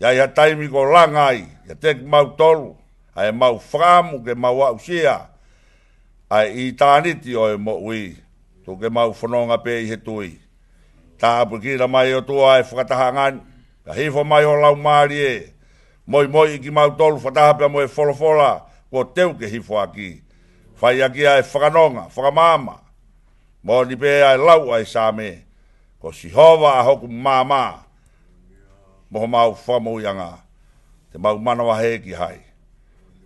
ʻi ai ha taimi kuo langa ai ʻiate kimautolu ʻa ʻemau fakaʻamu ke mau aʻusia ʻa e ʻitāniti ʻo e moʻui. Tuku ke mau fononga pē ʻi he tui. Tāpuekina mai ʻOtua ʻa e fakatahaʻanga ni, ka hifo mai ho Laumālie, moimoiʻi kimautolu fakataha pea mo e folofola kuo teu ke hifo ʻaki. Fai ʻaki ʻa e fakanonga, fakamaama, moʻoni pē ʻa e lau ʻa e Saame, ko Sihova ʻa hoku maama mo homau fakamoʻuiʻanga, te mau manavahē ki hai?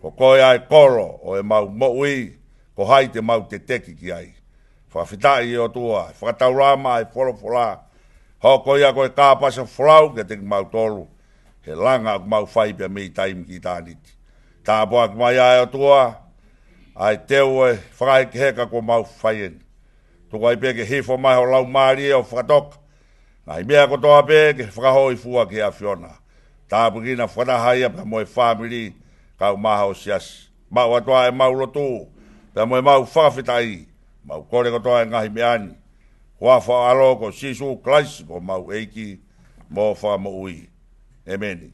Ko koe ʻa e kolo ʻo ʻemau moʻui, ko hai te mau teteki ki ai? Fakafetaʻi ʻe ʻOtua, fakataulama ʻa e folofola, hoko ia ko e kāpasa folau kiate kimautolu he langa ʻoku mau fai pea mei taimi ki ʻitāniti. Tāpuakiʻi mai ʻa e ʻOtua ʻa e teu ʻo e fakahekeheka kuo mau fai eni. Tuku ai pē ke hifo mai ho Laumālie ʻo fakatoka ngaahi meʻa kotoa pē ke fakahōifua ki he ʻAfiona. Tāpuekina fakataha ia pea mo e fāmili kaeʻumaʻā ho siasi. Maʻu atu ʻa ʻemau lotu pea mo ʻemau fakafetaʻi, mau kole kotoa e ngaahi meʻa ni huafa ho ʻAlo ko Sīsū Kalaisi ko homau ʻEiki mo Fakamoʻui. ʻĒmeni.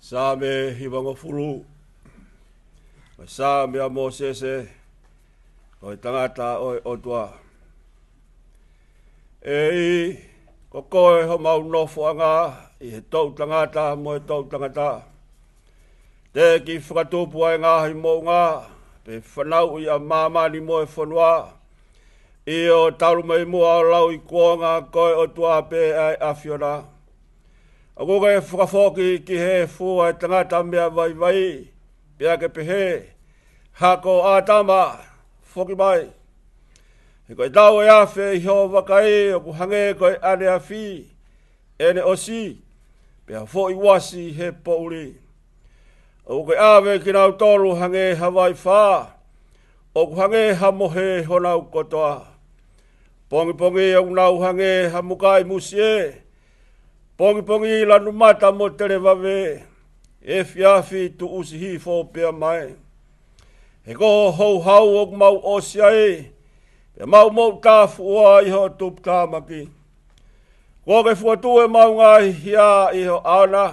Saame hivangofulu. Ko e Saame ʻa Mōsese, ko e tangata ʻo e ʻOtua. ʻEiki, ko koe homau nofoʻanga ʻi he toʻutangata mo e toʻutangata. Teʻeki fakatupu ʻa e ngaahi moʻunga, pe fanauʻi ʻa māmani mo e fonua. ʻIo, talu mei muʻa ʻo lauikuonga, ko e ʻOtua pē ʻa e ʻAfiona. ʻOku ke fakafoki ki he efu ʻa e tangata meʻa vaivai, pea ke pehē, Hako ʻĀtama, foki mai. He ko e tau ʻe afe ʻi hoʻo vakai ʻoku hangē ko e ʻaneafi, ʻene ʻosi, pea foʻi uasi he poʻuli. ʻOku ke ʻave kinautolu hangē ha vaifā, ʻoku hangē ha mohe honau kotoa. Pongipongi ʻoku nau hangē ha mukaʻi musie, pongipongi lanu mata mo televave, efiafi tuʻusi hifo pea mae. He ko hoʻo houhau ʻoku mau ʻosi ai, pea mau moʻutāfuʻua ʻi hoʻo tuputāmaki. Kuo ke fokotuʻu ʻemau ngaahi hia ʻi ho ʻaona,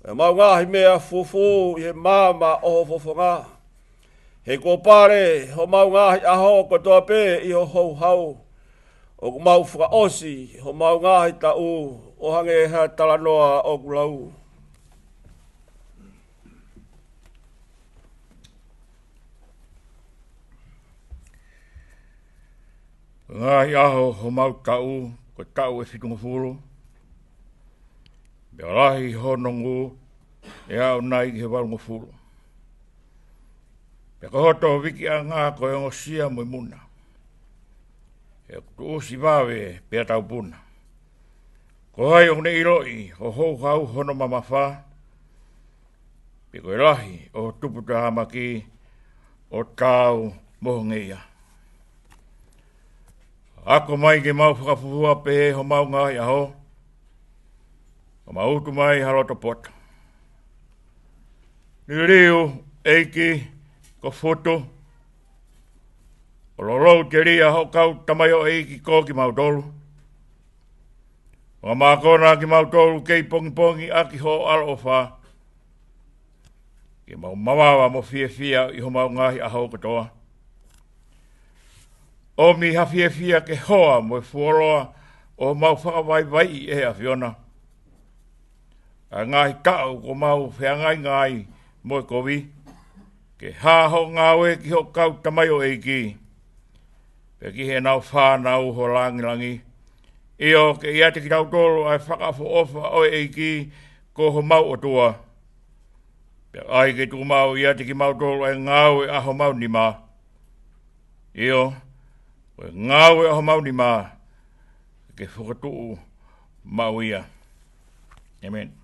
ʻemau ngaahi meʻa fufū ʻi he maama ʻo ho fofonga. He kuo pale homau ngaahi ʻaho kotoa pē ʻi ho houhau. ʻOku mau fakaʻosi homau ngaahi taʻu ʻo hangē ha talanoa ʻoku lau. Ko e ngaahi ʻaho homau taʻu, ko e taʻu ʻe fitungofulu. Pea lahi hono ngū, ʻe aʻu nai ki he valungofulu. Pea ko hoto vikiʻanga ko e ongosia mo e muna. ʻE tuʻusi vave pea taupuna. Ko hai ʻoku ne ʻiloʻi, ʻo houhau hono mamafa. Pe ko e lahi ʻo tuputāmaki ʻo taau mo ho ngeia. Ako mai ke mau fakafuofua pehē homau ngaahi ʻaho, ʻo mau utu mai ha loto poto. Liliu ʻEiki ko Futu, ʻo lolou telia hoʻo kau tamaioʻeiki ko kimautolu. ʻO mākona kimautolu kei pongipongi ʻaki hoʻo ʻaloʻofa, ke mau mavava mo fiefia ʻi homau ngaahi ʻaho kotoa. ʻOmi ha fiefia ke hoa mo e fuoloa ʻo mau fakavaivaiʻi ʻe he ʻAfiona ʻa e ngaahi taʻu kuo mau feangainga ai mo e kovi, ke hā hoʻo ngāue ki hoʻo kau tamaioʻeiki, pea ki heʻenau fānau ho langilangi. ʻIo, ke ʻiate kitautolu ʻa e fakaʻofoʻofa ʻo e ʻEiki ko homau ʻOtua, pea ʻai ke tuku maʻu ʻiate kimautolu ʻa e ngāue ʻa homau nima. ʻIo, ko e ngāue ʻa homau nima, ke fokotuʻu maʻu ia. ʻĒmeni.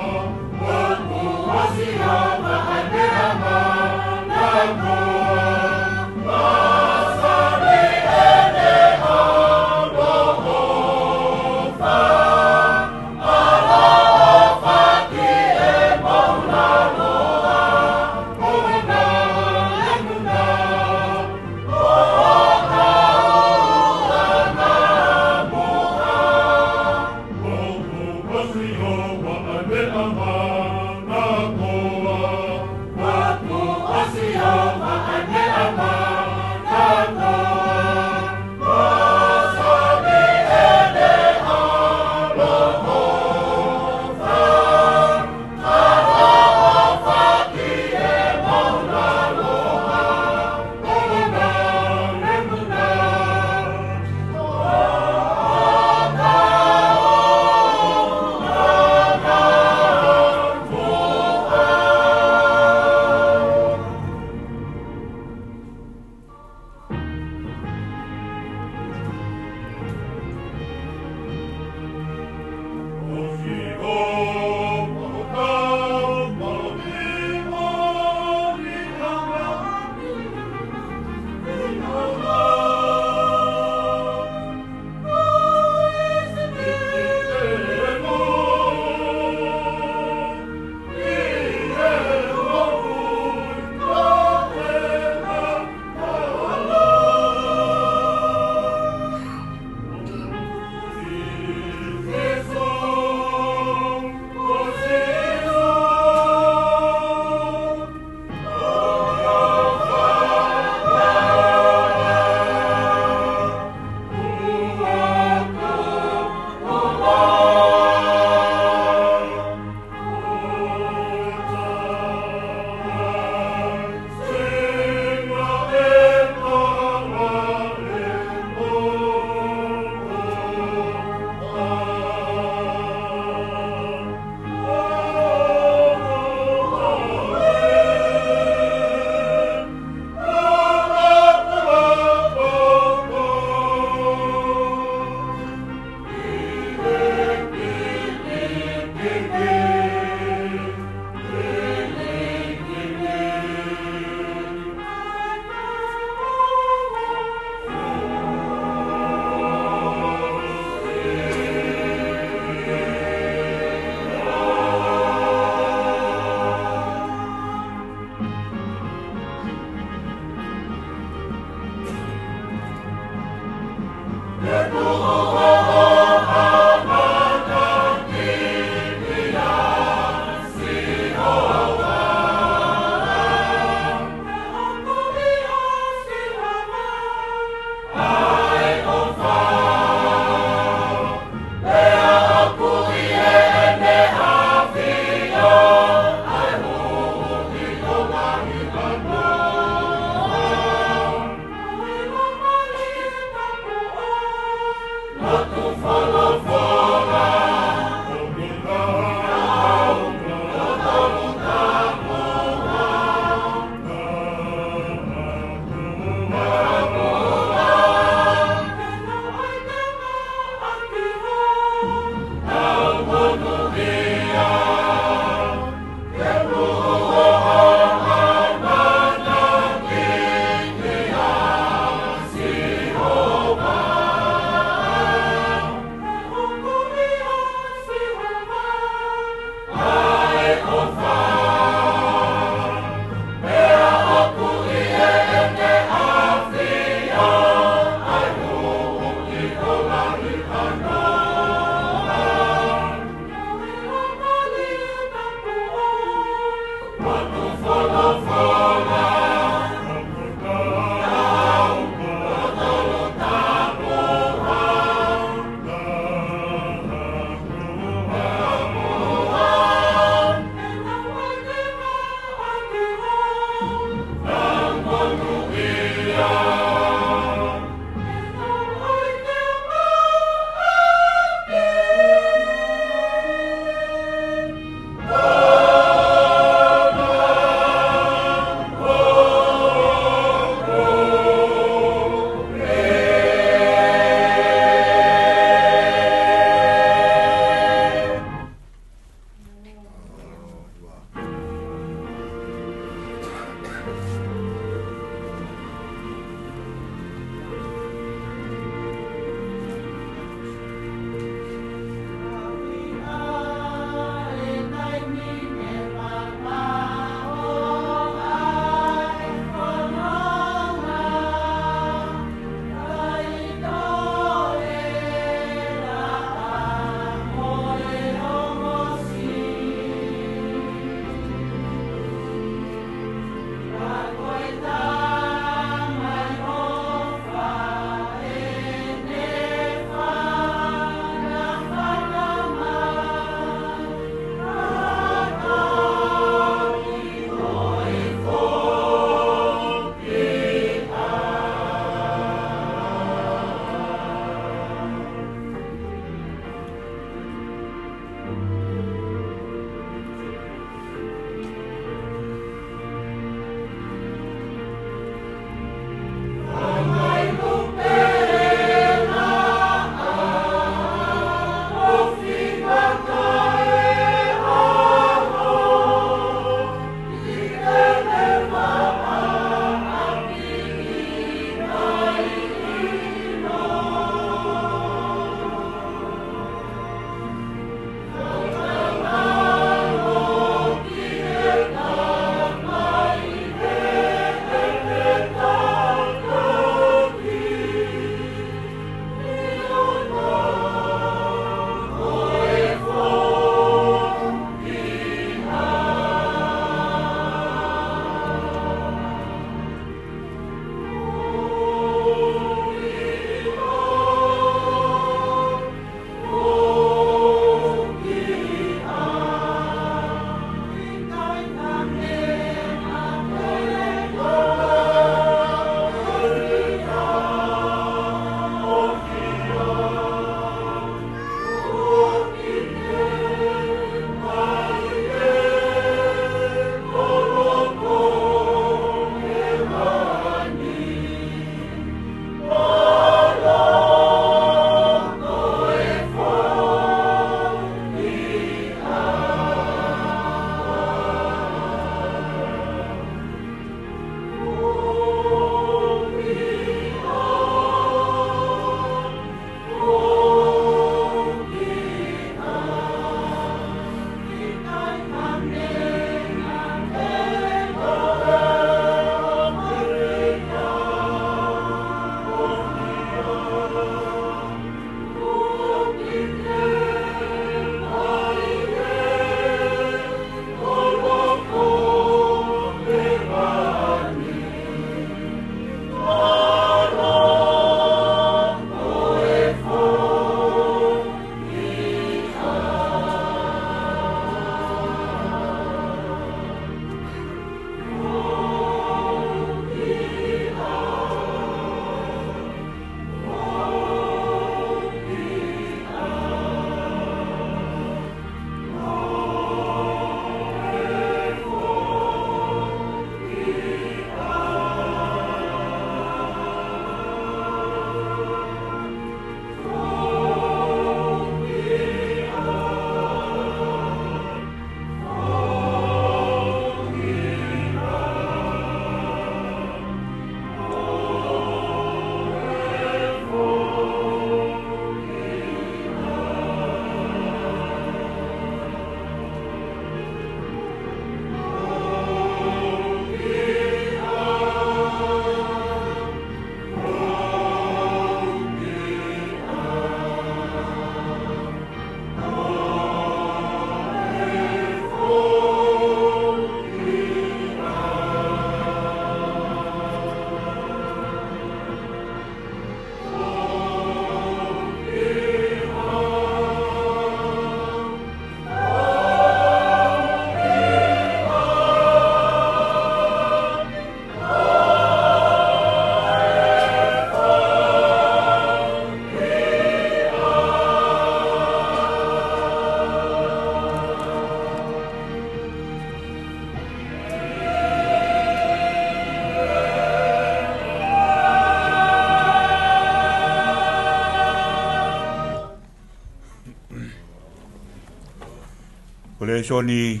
Ko e lēsoni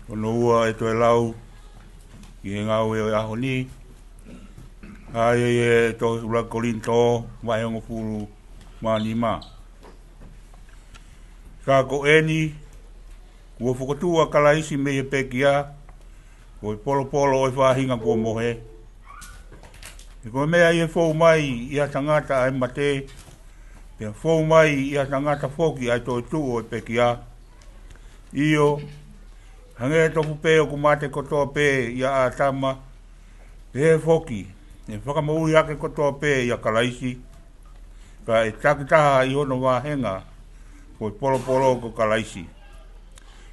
hono ua ʻe toe lau ʻi he ngāue ʻo e ʻaho ni, ʻa ia ʻi he tohi ʻuluaki Kolinitō, vahe hongofulu mā nima. Ka ko eni, kuo fokotuʻu ʻa Kalaisi mei he pekia, ko e polopolo ʻo e faʻahinga kuo mohe. He ko e meʻa ʻi he fou mai ʻi ha tangata ʻa e mate, pea fou mai ʻi ha tangata foki ʻa e toetuʻu ʻo e pekia. ʻIo, hangē tofu pē ʻoku mate kotoa pē ʻia ʻĀtama, pehē foki ʻe fakamoʻui hake kotoa pē ʻia Kalaisi, kae takitaha ʻi hono vāhenga ko e polopolo ko Kalaisi.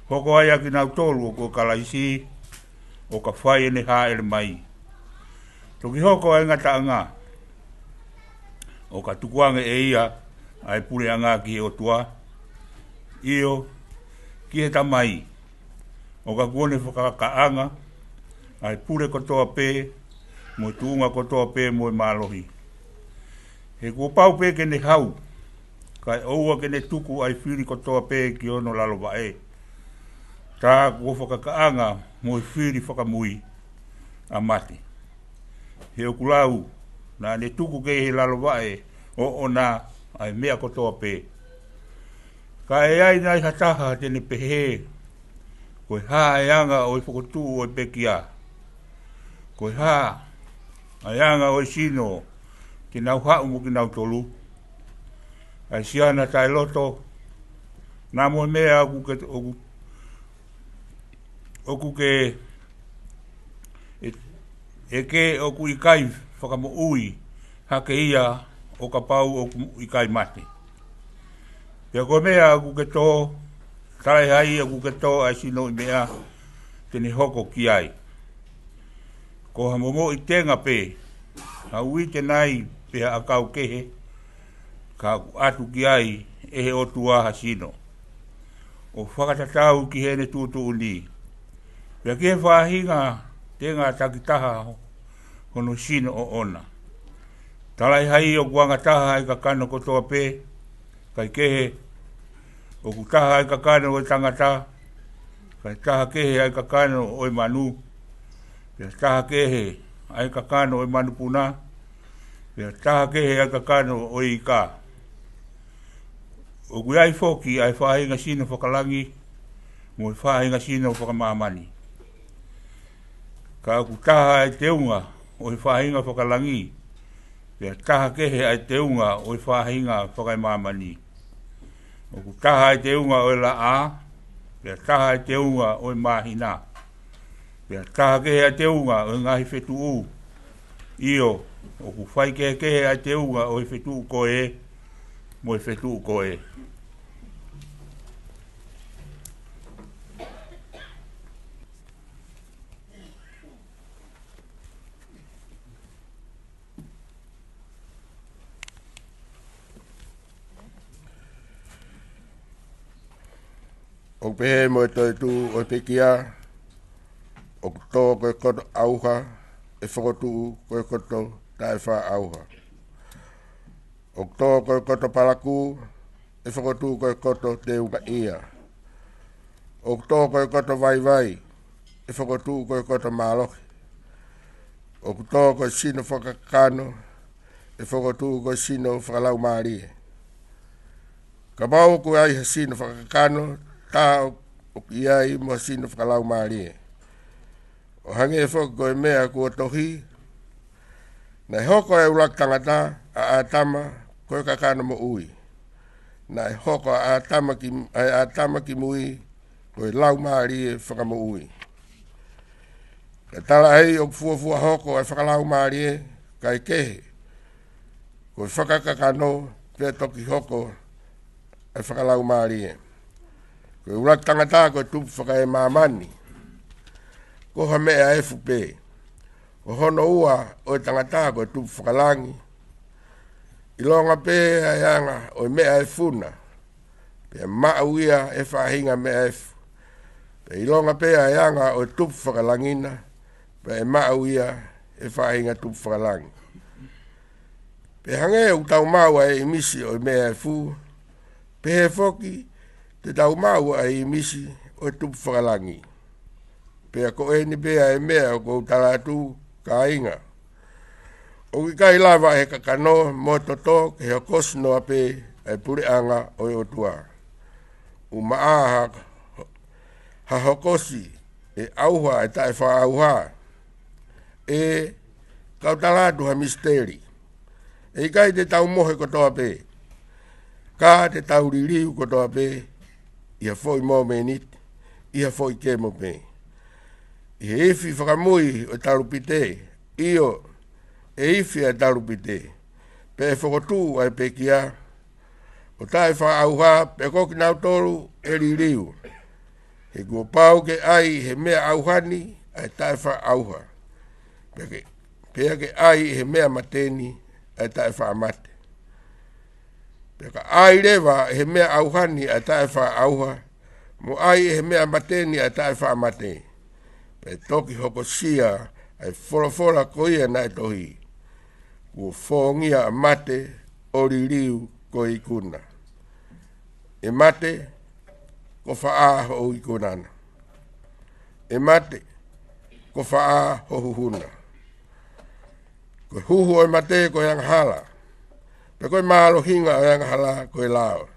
Hoko ai ʻa kinautolu ʻoku ʻo Kalaisi, ʻo ka fai ʻene hāʻele mai. Toki hoko ʻa e ngataʻanga, ʻo ka tukuange ʻe ia ʻa e puleʻanga ki he ʻOtua, ʻio, ki he Tamai, ʻo ka kuo ne fakakakaʻanga ʻa e pule kotoa pē, mo e tuʻunga kotoa pē, mo e mālohi. He kuo pau pē ke ne hau, kae ʻoua ke ne tuku ʻa e fili kotoa pē ki hono lalo vaʻe. Tā kuo fakakakaʻanga mo e fili fakamui ʻa mate. He ʻoku lau, naʻa ne tuku ki he lalo vaʻe ʻoʻona ʻa e meʻa kotoa pē. Ka ʻe ʻi ai nai ha taha te ne pehē, ko e hā ʻa e anga ʻo e fokotuʻu ʻo e pekia? Ko e hā ʻa e anga ʻo e sino te nau haʻu mo kinautolu? ʻA e siana taʻeloto, naʻa mo e meʻa ʻoku ke, ʻoku, ʻoku ke, ʻe, ʻe ke ʻoku ʻikai fakamoʻui hake ia ʻo kapau ʻoku ʻikai mate. Pea ko e meʻa ʻoku ke tō, talaʻehai ʻoku ke tō ʻa e sino ʻi meʻa te ne hoko ki ai. Ko ha momoʻi tenga pē, ha uite nai pe ha ʻakau kehe, ka ʻoku ʻatu ki ai ʻe he ʻOtua ha sino, ʻo fakatatau ki heʻene tuʻutuʻuni, pea ki he faʻahinga tenga takitaha hono sino ʻoʻona. Talaʻehai ʻoku anga taha ʻa e kakano kotoa pē, kae kehe, ʻoku taha ʻa e kakano ʻo e tangata, kae taha kehe ʻa e kakano ʻo e manu, pea taha kehe ʻa e kakano ʻo e manupuna, pea taha kehe ʻa e kakano ʻo e ika. ʻOku ʻi ai foki ʻa e faʻahinga sino fakalangi, mo e faʻahinga sino fakamāmani. Ka ʻoku taha ʻa e teunga ʻo e faʻahinga fakalangi, pea taha kehe ʻa e teunga ʻo e faʻahinga fakaemāmani. ʻOku taha ʻa e teunga ʻo e laʻā, pea taha ʻa e teunga ʻo e māhina, pea taha kehe ʻa e teunga ʻo e ngaahi fetuʻu. ʻIo, ʻoku faikehekehe ʻa e teunga ʻo e fetuʻu ko ē mo e fetuʻu ko ē. ʻOku pehē mo e toetuʻu ʻo e pekia, ʻoku tō ko e koto ʻauha, ʻe fokotuʻu ko e koto taʻefaʻaʻauha. ʻOku tō ko e koto palakū, ʻe fokotuʻu ko e koto teungaʻia. ʻOku tō ko e koto vaivai, ʻe fokotuʻu ko e koto mālohi. ʻOku tō ko e sino fakakakano, ʻe fokotuʻu ko e sino fakalaumālie. Kapau ʻoku ʻi ai ha sino fakakakano, tā ʻoku ʻi ai mo ha sino fakalaumālie. ʻO hangē foki ko e meʻa kuo tohi, naʻe hoko ʻa e ʻuluaki tangata, ʻa ʻĀtama, ko e kakano moʻui. Naʻe hoko ʻa ʻĀtama ki, ʻa ʻĀtama ki mui, ko e laumālie fakamoʻui. Ka talaʻehai ʻoku fuofua hoko ʻa e fakalaumālie, kae kehe, ko e fakakakano pea toki hoko ʻa e fakalaumālie. Ko e ʻuluaki tangata ko e tupu fakaemāmani, ko ha meʻa efu pē. Ko hono ua ʻo e tangata ko e tupu fakalangi. ʻIlonga pē ʻa e anga ʻo e meʻa efu na, pea maʻu ia ʻe he faʻahinga meʻa efu. Pea ʻilonga pē ʻa e anga ʻo e tupu fakalangi na, pea ʻe maʻu ia ʻe he faʻahinga tupu fakalangi. Pea hangē ʻoku tau maʻu ʻa e ʻimisi ʻo e meʻa efu, pehē foki te tau maʻu ʻa e ʻīmisi ʻo e tupu fakalangi. Pea ko eni pē ʻa e meʻa ʻoku ou tala atu, kāinga. ʻOku ʻikai lava ʻe he kakano mo e toto ke hokosi noa pē ʻa e puleʻanga ʻo e ʻOtua. ʻOku maʻa ha, ha hokosi ʻe ʻauha ʻa e taʻefakaʻauha. ʻE, kau tala atu ha misiteli. ʻE ʻikai te tau mohe kotoa pē, ka te tau liliu kotoa pē ʻi ha foʻi momeniti, ʻi ha foʻi kemo pē. ʻI he ifi fakamui ʻo e talupite, ʻio, ʻe ifi ʻa e talupite, pea ʻe fokotuʻu ʻa e pekia ʻo taʻefakaʻauha, pea ko kinautolu ʻe liliu. He kuo pau ke ʻai ʻe he meʻa ʻauha ni ʻa e taʻefakaʻauha, pea ke, pea ke ʻai ʻe he meʻa mate ni ʻa e taʻefakamate. Pea ka ʻai leva ʻe he meʻa ʻauha ni ʻa e taʻefakaʻauha, mo ʻai ʻe he meʻa mate ni ʻa e taʻefakamate, pea toki hokosia ʻa e folofola ko ia naʻe tohi: Kuo fōngia ʻa mate ʻo liliu ko e ikuna. ʻE mate, ko fē hoʻo ikuna na? ʻE mate, ko fē ho huhu na? Ko e huhu ʻo e mate ko e angahala, pea ko e mālohinga ʻo e angahala ko e lao.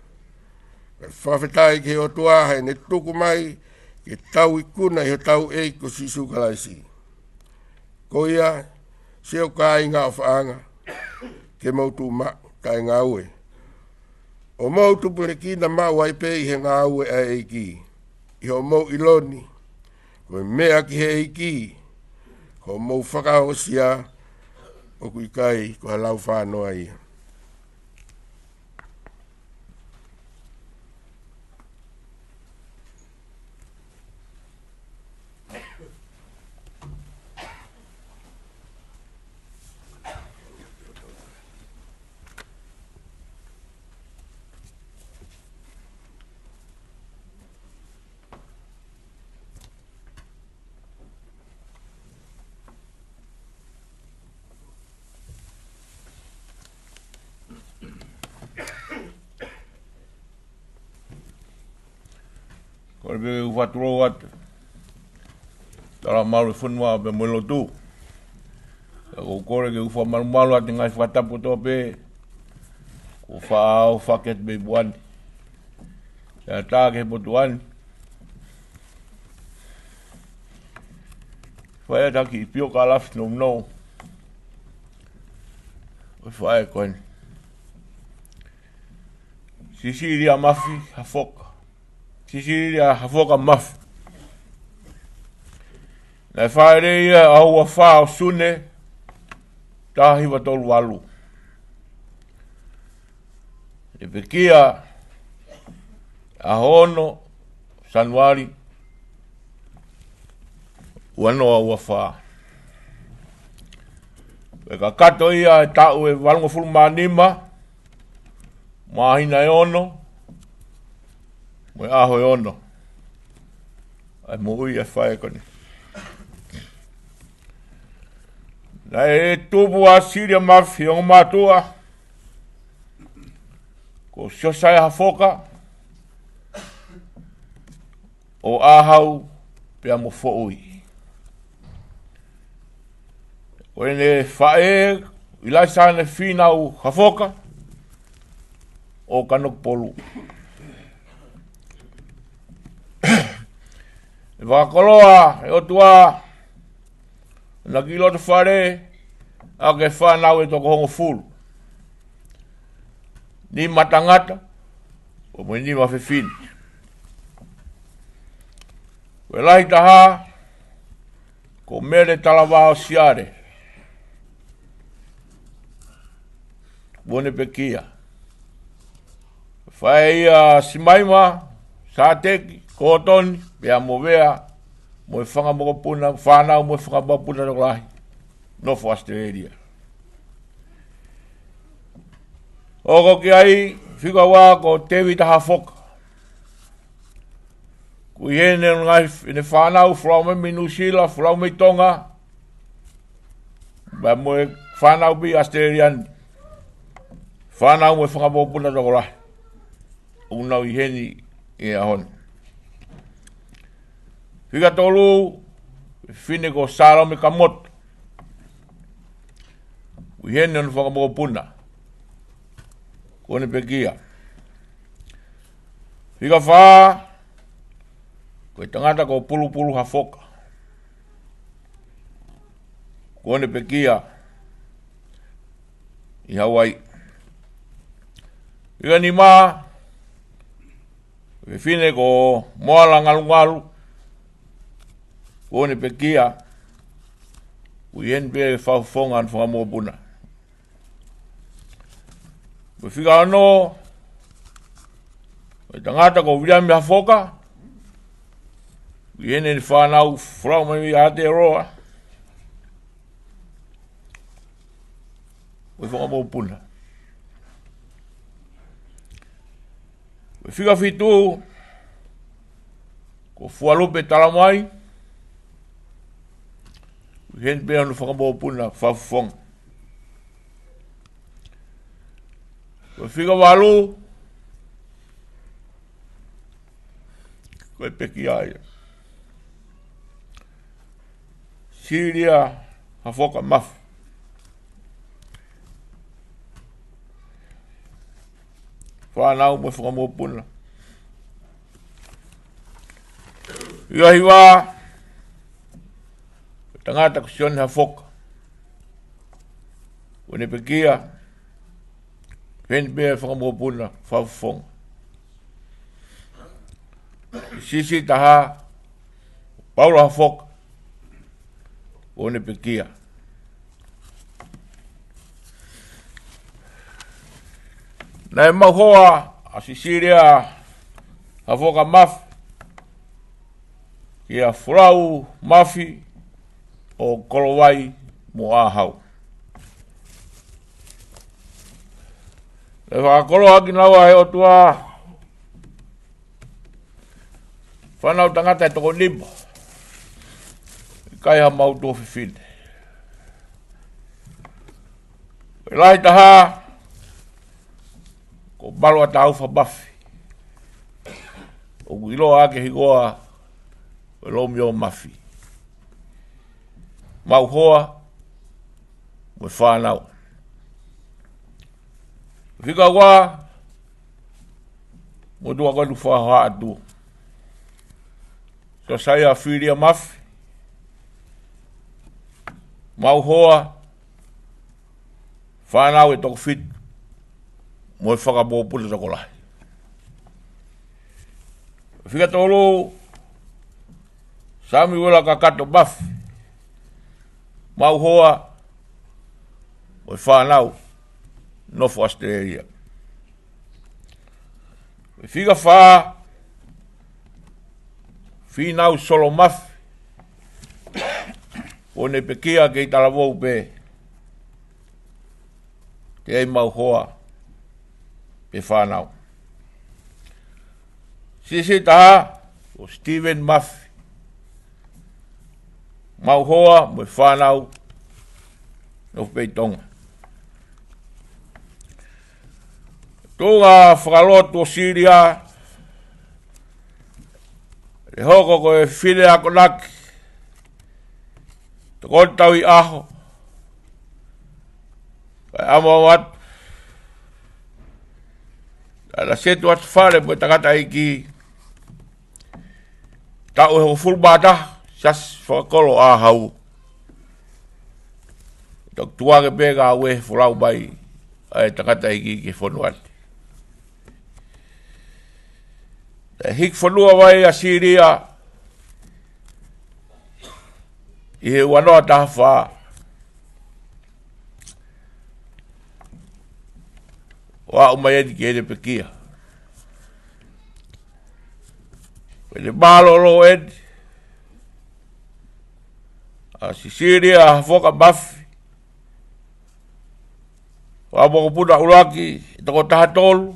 Pea fakafetaʻi ki he ʻOtua heʻene tuku mai ke tau ikuna ʻi hotau ʻEiki ko Sīsū Kalaisi. Ko ia, siʻoku kāinga ʻofaʻanga, ke mou tuʻu maʻu, kae ngāue, ʻo mou tupulekina maʻu ai pē ʻi he ngāue ʻa e ʻEiki, ʻi hoʻomou ʻilo ni ko e meʻa ki he ʻEiki, ko hoʻomou fakaongosia, ʻoku ʻikai ko ha laufānoa ia. Kole pē ke u fakatulou atu. Tala malu e fonua pea mo e lotu. Ka ʻoku ou kole ke u fakamalumalu atu e ngaahi fakatapu kotoa pē kuo faʻa ʻohake atu mei puani, ʻo ʻatā ki he potu ni. Faʻē ʻa Taki Pio Kalafi Nounou. ʻOi faʻē ko eni. Sisili ʻa Mafi Hafoka. Sisili ʻa Hafoka Mafi. Naʻe fāʻeleʻi ia ʻaho ua fā ʻo Sune, taha hiva tolu valu. ʻE pekia ʻaho ono Sānuali, ua noa ua fā. Pea kakato ia ʻi he taʻu ʻe valungofulu mā nima, māhina ʻe ono, mo e ʻaho ʻe ono. ʻA e moʻui ʻa e faʻē ko eni. Naʻe tupu ʻa Sisili ʻa Mafi he ongo mātuʻa ko Siosaia Hafoka, ʻo ʻAhau pea mo Foʻui. Ko ʻene faʻē, ʻIlaisa Nefina ʻo Hafoka, ʻo Kanokupolu. ʻE fakakoloa ʻe he ʻOtua ʻa e kiʻi loto fale ʻaki e fānau ʻe toko hongofulu. Nima tangata, pea mo e nima fefine. Ko e lahi taha, ko Mele Talavao Siale, kuo ne pekia. Faʻē ia ʻa Simaima, Sāteki, Kotoni, pea mo Vea, mo e fanga mokopuna, fānau mo e fanga mokopuna tokolahi, nofo ʻAositelēlia. ʻOku ʻi ai e fika ua ko Tēvita Hafoka. Ko ʻene ngaahi, ʻene fānau, folau mai mei Nuʻusila, folau mei Tonga, pea mo e fānau mei ʻAositelēlia ni. Fānau mo e fanga mokopuna tokolahi. ʻOku nau ʻi heni ʻi he ʻaho ni. Fika tolu, fefine ko Salome Kamoto. ʻOku ʻi heni hono fakamokopuna. Kuo ne pekia. Fika fā, ko e tangata ko Pulupulu Hafoka. Kuo ne pekia ʻi Hauaiʻi. Fika nima, fefine ko Moala Ngalungalu. Kuo ne pekia. ʻOku ʻi heni pē fakafofonga hono fakamokopuna. Ko e fika ono, ko e tangata ko Viliami Hafoka. ʻOku ʻi heni ʻene fānau, folau mai mei Aotearoa. Ko e fakamokopuna. Ko e fika fitu, ko Fualupe Talamai. ʻOku ʻi heni pē hono fakamokopuna fakafofonga. Ko e fika valu, ko e pekia ia. Silia Hafoka Mafi. Fānau mo e fakamokopuna. Fika hiva, ko e tangata ko Sione Hafoka. Kuo ne pekia, ʻoku ʻi heni pē fakamokopuna fakafofonga. Siʻisiʻi taha, Paula Hafoka. Kuo ne pekia. Naʻe maʻu hoa ʻa Sisilia Hafoka Mafi kia Folau Mafi ʻo Kolovai mo ʻAhau. ʻE fakakoloa kinaua ʻe he ʻOtua. Fānau tangata ʻe toko nima. ʻIkai ha mau tuofefine. Ko e lahi taha, ko Maluataufa Mafi. ʻOku ʻiloa ʻaki e hingoa ko Lomio Mafi. Maʻu hoa mo e fānau. Fika ua, motuʻa ko eni ʻoku fakahohaʻa atu. Sosaia Filia Mafi. Maʻu hoa, fānau ʻe toko fitu, mo e fakamokopuna tokolahi. Fika tolu, Samiuela Kakato Mafi. Maʻu hoa, mo e fānau, nofo Australia. Fika fā, Fīnau Solo Mafi. Kuo ne pekia, kei talavou pē. Teʻeki ai maʻu hoa pe fānau. Siʻisiʻi taha, ko Steven Mafi. Maʻu hoa mo e fānau, nofo pē ʻi Tonga. Tuʻunga fakalotu ʻo Silia, ʻe hoko ko e fefine akonaki, tokoni tauhi ʻaho, kae ʻamu atu, ʻa e setuata fale mo e tangataʻeiki, taʻu ʻe hongofulu mā taha, Siasi Fakakolo ʻAhau. Toki tukuange pē ngāue folau mai ʻa e tangataʻeiki ki he fonua ni. Naʻe hiki fonua mai ʻa Silia ʻi he ua noa taha fā. ʻO aʻu mai eni ki heʻene pekia. Ko ʻene mālōlō eni ʻa Sisilia Hafoka Mafi. Fakamokopuna ʻuluaki ʻe toko taha tolu.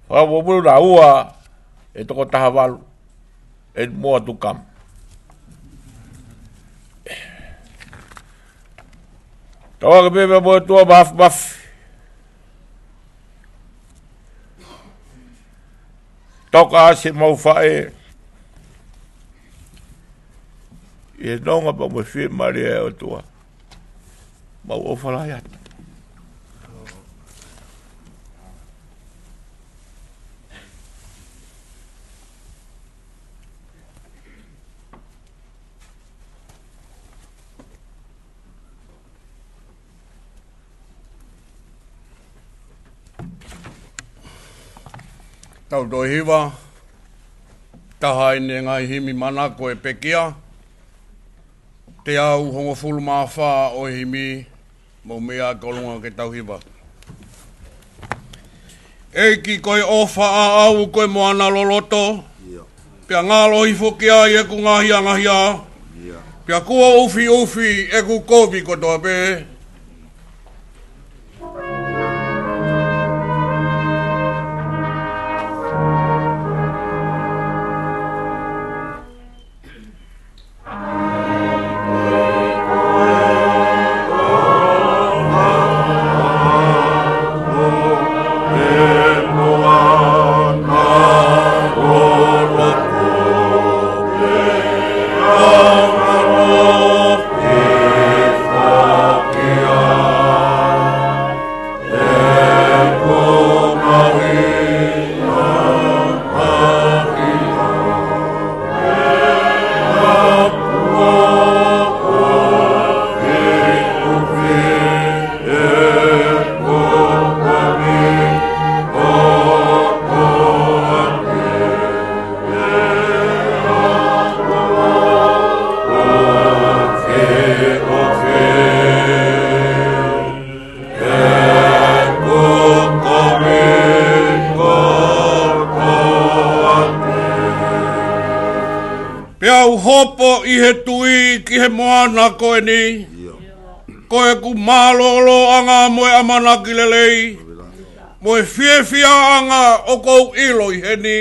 Fakamokopuna ua ʻe toko taha valu. ʻEne moa tukam. Tauange pē meia motuʻa Mafi Mafi. Toka ʻa siʻemau faʻē ʻi he nonga pea mo e fiemālie ʻa e ʻOtua. Mau ʻofa lahi atu. Tau toe hiva, taha ʻeni e ngaahi himi manako ʻa e pekia, teau hongofulu mā fā ʻo e himi, mou meʻa ki ʻolunga ke tau hiva. ʻEiki ko e ʻofa ʻaʻau ko e moana loloto, pea ngalo hifo ki ai ʻeku ngaahi angahala, pea kuo ʻufiʻufi ʻeku kovi kotoa pē. Pea u hopo ʻi he tui ki he moana ko eni, ko ʻeku mālōlōʻanga mo e ʻamanaki lelei, mo e fiefiaʻanga ʻoku ou ʻilo ʻi heni.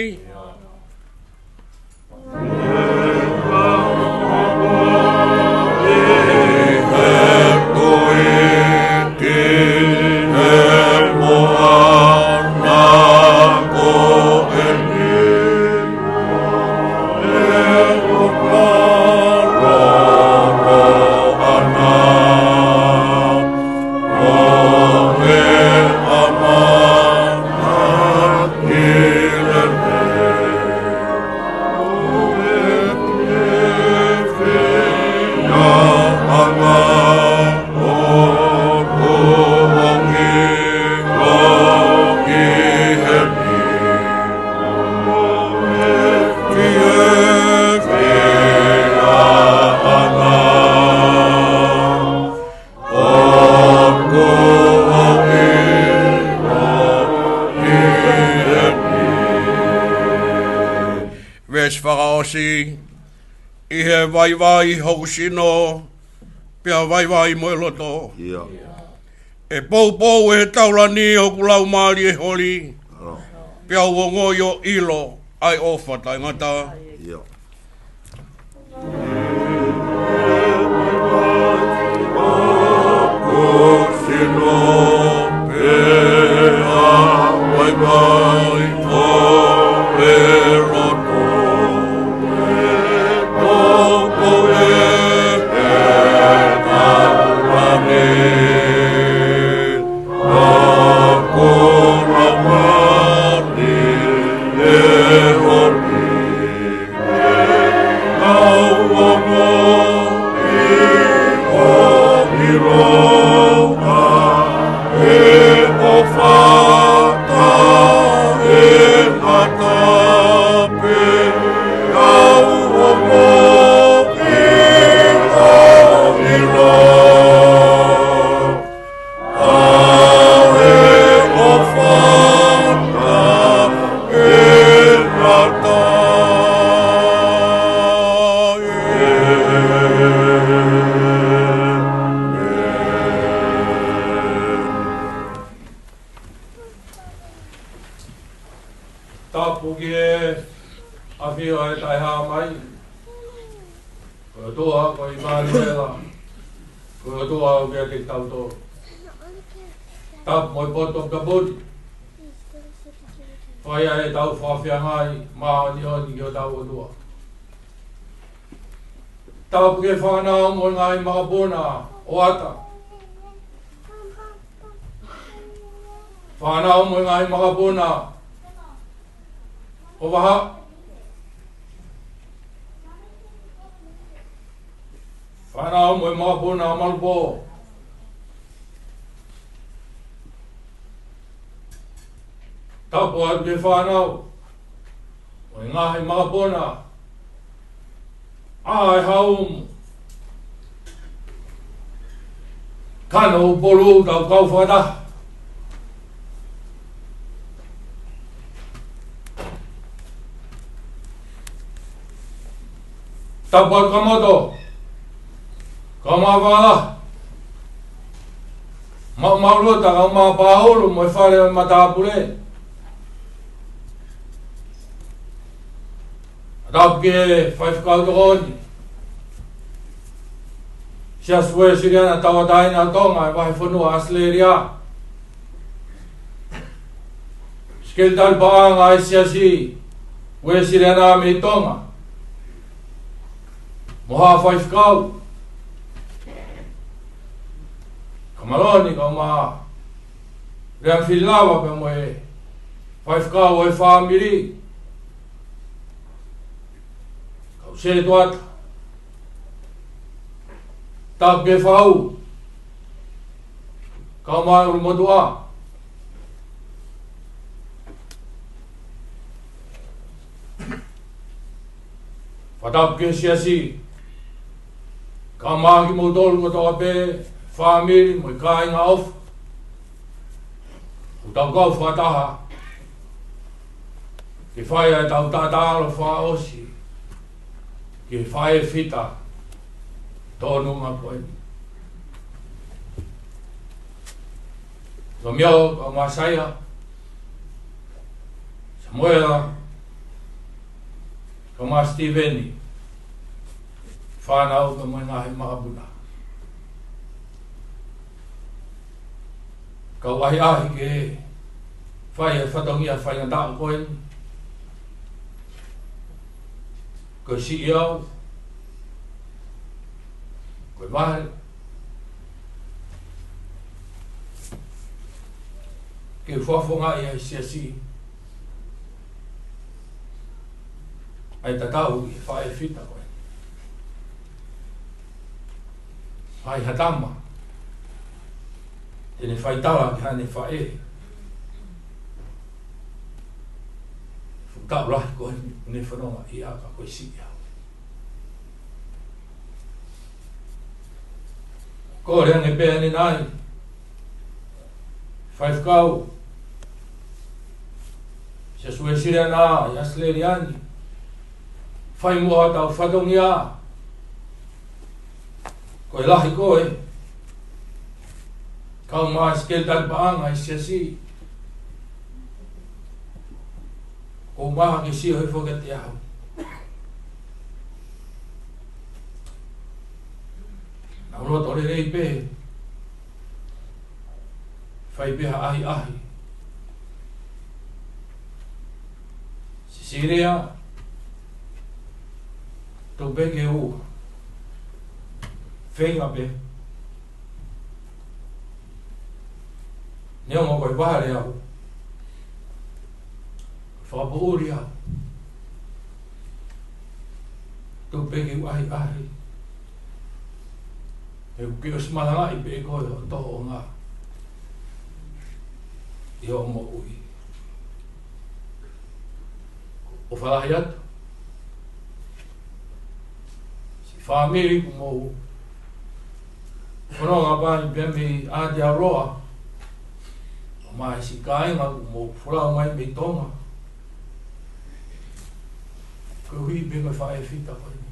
Veesi fakaʻosi, ʻi he vaivai hoku sino, pea vaivai mo e loto. ʻE poupou ʻe he taulani hoku laumālie holi, pea u ongoʻi ʻo ʻilo ʻa e ʻofa taʻengata. Tapu ki he ʻafio ʻa e Taʻehāmai. Ko e ʻOtua ko ʻImanuela. Ko e ʻOtua ʻoku ʻiate kitautolu. Tapu mo e poto tapu ni. Fai ai ʻetau fakafiefia māʻoniʻoni ki hotau ʻOtua. Tapu ki he fānau mo e ngaahi makapuna ʻo ʻAta. Fānau mo e ngaahi makapuna ʻo Vahaʻa. Fānau mo e makapuna ʻo Malupō. Tapu atu ki he fānau mo e ngaahi makapuna ʻa e Hau mo Kanoʻupolu, tau kau fakataha. Tapu atu kia Moto, kae ʻumaʻā Vālahi, Maʻumaʻuluta, kae ʻumaʻā Paulu mo e fale ʻo e matāpule. Tapu ki he faifekau tokoni Siasi Uēsiliana Tauʻatāina ʻo Tonga ʻi he vahefonua ʻAositelēlia. Sekelitali paʻanga ʻa e Siasi Uēsiliana mei Tonga mo haʻa faifekau, Kamaloni, kae ʻumaʻā Leafilava, pea mo e faifekau ʻo e fāmili, kau Setuata. Tapu ki he Fau, kae ʻumaʻā ʻUlumotuʻa. Fakatapu ki he Siasi, kae ʻumaʻā kimoutolu kotoa pē, fāmili mo e kāinga ʻofa, ʻoku tau kau fakataha ke fai ai ʻetau taʻataʻalo fakaʻosi ki he faʻē fita tōnunga ko eni. Lomio, kae ʻumaʻā Saia, Samuela, kae ʻumaʻā Sitīveni, fānau pea mo e ngaahi makapuna. Kau ʻahiʻahi ke fai e fatongia faingataʻa ko eni. Ko e siʻi au, ko e vale, ke u fakafofongaʻi ʻa e Siasi, ʻa e tatau ʻi he faʻē fita ko ē. Hai ha tama te ne faitala ki haʻane faʻē, fuʻu taʻu lahi ko ē ne fanongo ai, ka ko e siʻi au. Kole ange pē ʻanenai ʻa e faifekau Siasi Uēsiliana ʻi ʻAositelēlia ni, fai muʻa hotau fatongia. Ko e lahi ko ē, kae ʻumaʻā e sekelitali paʻanga ʻa e Siasi, ʻoku ou ʻofa ke sio hifo kiate au. Naʻa ku loto lelei pē, fai pē ha ʻahiʻahi. Sisilia, tuku pē ke u feinga pē. Neongo ko e vale au, fakapoʻuli au, tuku pē ke u ʻahiʻahi. He ʻoku ke ʻosi malangaʻi pē ʻe koe hoʻo tōʻonga ʻi hoʻo moʻui. ʻOfa lahi atu siʻi fāmili kuo mou fononga mai pē mei Aotearoa, ʻumaʻā siʻi kāinga kuo mou folau mai mei Tonga. Koeʻuhi pē ko e faʻē fita ko eni.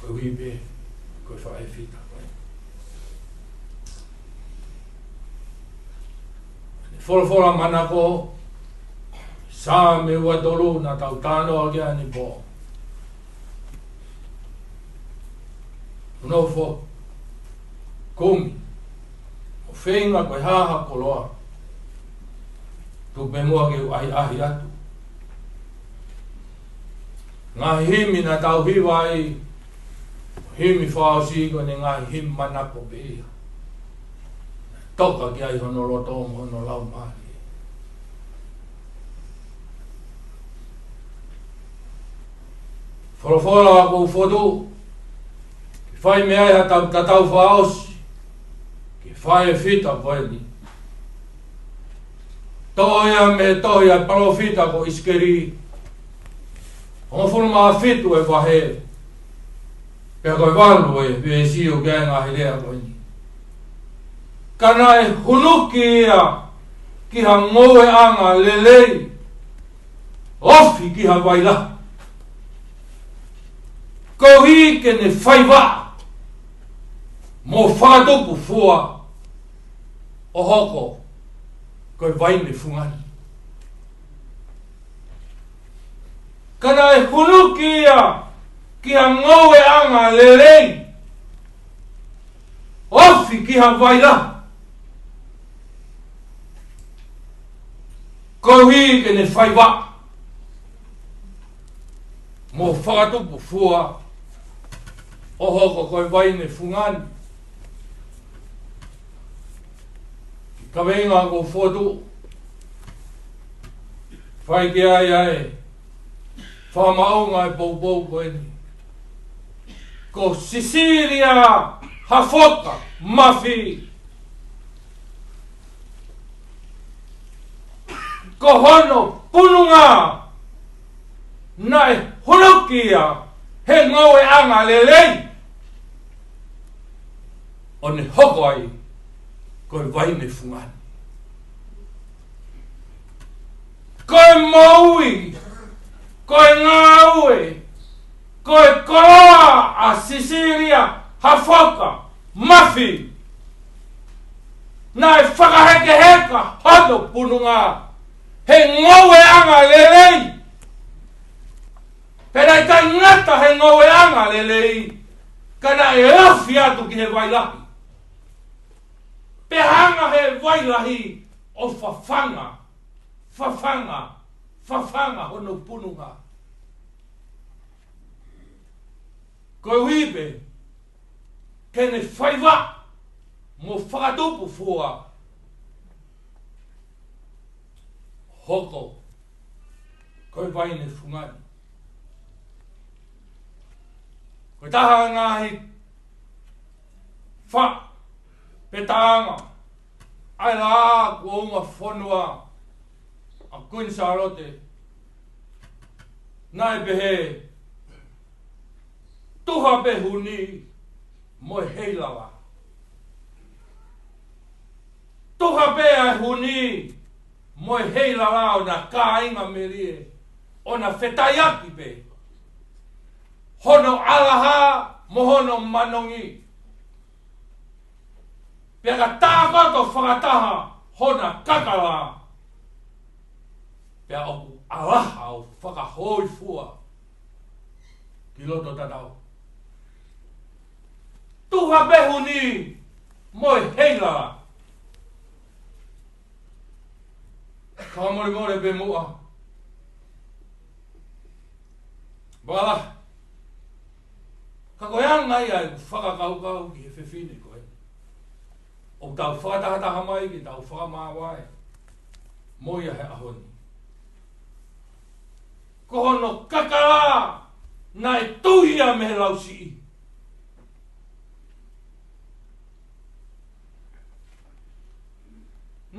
Koeʻuhi pē ko e faʻē fita ko eni. Folofola manako, Saame ua tolu naʻa tau talanoa ki ai ʻanepō. Nofo kumi ʻo Feinga ko e hā ha koloa. Tuku pē muʻa ke u ʻahiʻahi atu. Ngaahi himi naʻa tau hiva ai, himi fakaʻosi ko eni ngaahi himi manako pē ia. Toka ki ai hono loto mo hono laumālie. Folofola ʻoku ou fotu, ke fai mei ai ha tau tatau fakaʻosi, ke fai e fita ko eni. Toʻo ia mei he tohi ʻa e palōfita ko ʻIsikeli, hongofulu mā fitu e vahe, pea ko e valu e veesi ʻoku ʻi ai e ngaahi lea ko eni. Ka naʻe hunuki ia ki ha ngoueʻanga lelei, ofi ki ha vai lahi, koeʻuhi ke ne faiva mo fakatupu fua ʻo hoko ko e vaine fungani. Ka naʻe hunuki ia ki ha ngoueʻanga lelei, ofi ki ha vai lahi, koeʻuhi ke ne faiva mo fakatupu fua ʻo hoko ko e vaine fungani. Kaveinga ʻoku ou fotu, fai ki ai ʻa e fakamaʻunga ʻo e poupou ko eni. Ko Sisilia Hafoka Mafi, ko hono pununga naʻe hunuki ia he ngoueʻanga lelei, ʻo ne hoko ai ko e vaine fungani. Ko e moʻui, ko e ngāue, ko e koloa ʻa Sisilia Hafoka Mafi, naʻe fakahekeheka hono pununga he ngoueʻanga lelei. Pea naʻe ʻikai ngata he ngoueʻanga lelei, ka naʻe ofi atu ki he vai lahi. Pea hanga he vai lahi ʻo fafanga, fafanga, fafanga hono pununga, koeʻuhi pē ke ne faiva mo fakatupu fua, hoko ko e vaine fungani. Ko e taha e ngaahi fa pe taʻanga ʻa e Laʻā kuo Ungafonua ʻa Kuini Sālote, naʻe pehē: Tuha pē Huni mo e Heilala. Tuha pē ʻa e Huni mo e Heilala ʻo ʻena kāinga melie, ʻo na fetaiaki pē hono ʻalaha mo hono manongi. Pea ka tākoto fakataha hona kakala, pea ʻoku ʻalaha ʻo fakahōifua ki loto tatau. Tuha pē Huni mo e Heilala. Fakamolemole pē muʻa. Bala. Ka ko e anga ia ʻeku fakakaukau ki he fefine ko eni. ʻOku tau fakatahataha mai ke tau fakamāvae mo ia he ʻaho ni. Ko hono kakala naʻe tui ia mei he lausiʻi.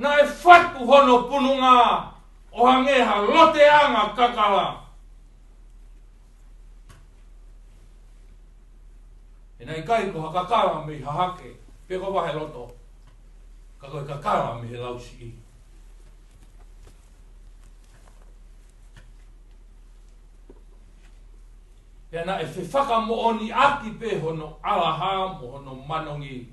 Naʻe fatu hono pununga ʻo hangē ha loteʻanga kakala. He naʻe ʻikai ko ha kakala mei Hahake pe ko Vaheloto, ka ko e kakala mei he lausiʻi. Pea naʻe fefakamoʻoniʻaki pē hono ʻalaha mo hono manongi.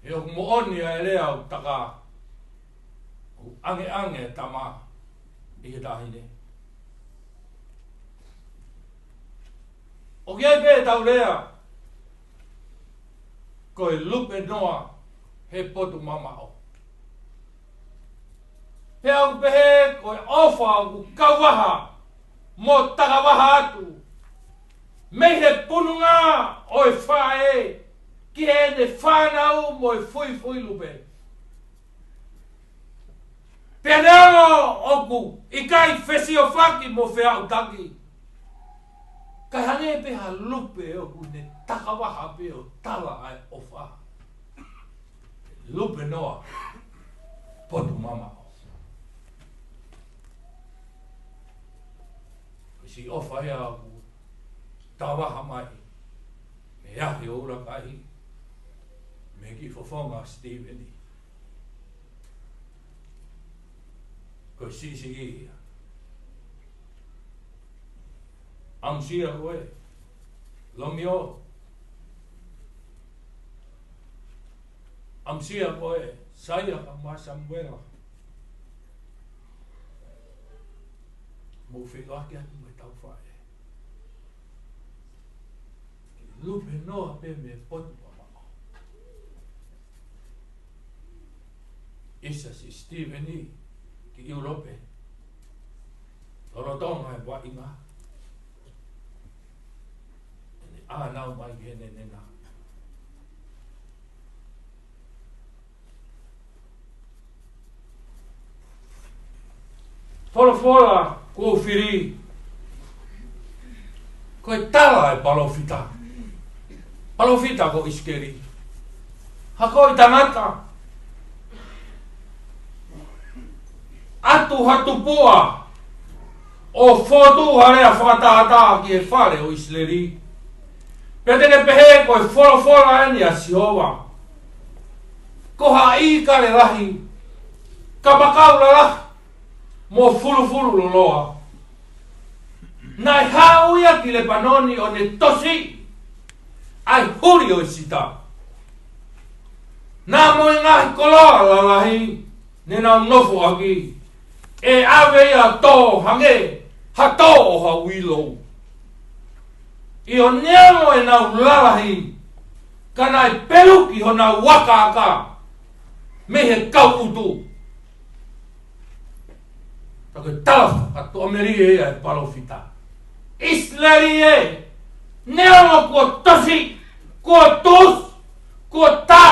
He ʻoku moʻoni ʻa e lea ʻoku taka, ʻoku ʻangeʻange e tama ʻi he taʻahine. ʻOku ʻi ai pē ʻetau lea, ko e lupe noa he potu mamaʻo. Pea ʻoku pehē ko e ʻofa ʻoku kauvaha mo takavaha atu mei he pununga ʻo e faʻē ki heʻene fānau mo e fuifui lupe. Pea neongo ʻoku ʻikai fesiofaki mo feaʻutaki, ka hangē pē ha lupe ʻoku ne takavaha pē ʻo tala ʻa e ʻofa. Lupe noa potu mamaʻo. Ko e siʻi ʻofa ia ʻoku tavaha mai mei he ʻaho ʻo Ulakai, mei he kiʻi fofonga ʻo Sitīveni. Ko e siʻisiʻi ia. ʻAmusia koe, Lomio. ʻAmusia koe, Saia kae ʻumaʻā Samuela. Mou feʻiloaki atu mo e tau faʻē. Lupe noa pē mei he potu mamaʻo. ʻIsa siʻi Sitīveni ki ʻIulope, lolotonga e vaʻinga, ʻene ʻānau mai ki heʻene nenā. Folofola kuo fili, ko e tala ʻa e palōfita. Palōfita ko ʻIsikeli. Hakoʻi tangata. ʻAtu ha tupuʻa ʻo fotu ha lea fakatātā ki he fale ʻo ʻIsileli. Pea te ke pehē ko e folofola eni ʻa Sihova. Ko ha ʻīkale lahi, kapakau lalahi, mo fulufulu loloa. Naʻe haʻu ia ki Lepanoni ʻo ne tosi ʻa e huli ʻo e sita. Naʻa mo e ngaahi koloa lalahi ne nau nofo ʻaki, ʻe ʻave ia ʻo tō hangē ha tō ʻo ha uilo. ʻIo, neongo ʻenau lalahi, ka naʻe peluki honau akaaka mei he kau ʻutu. Ka ko e tala fakatuʻamelie ia ʻa e palōfita. ʻIsileli ē, neongo kuo tosi, kuo tuʻusi, kuo tā,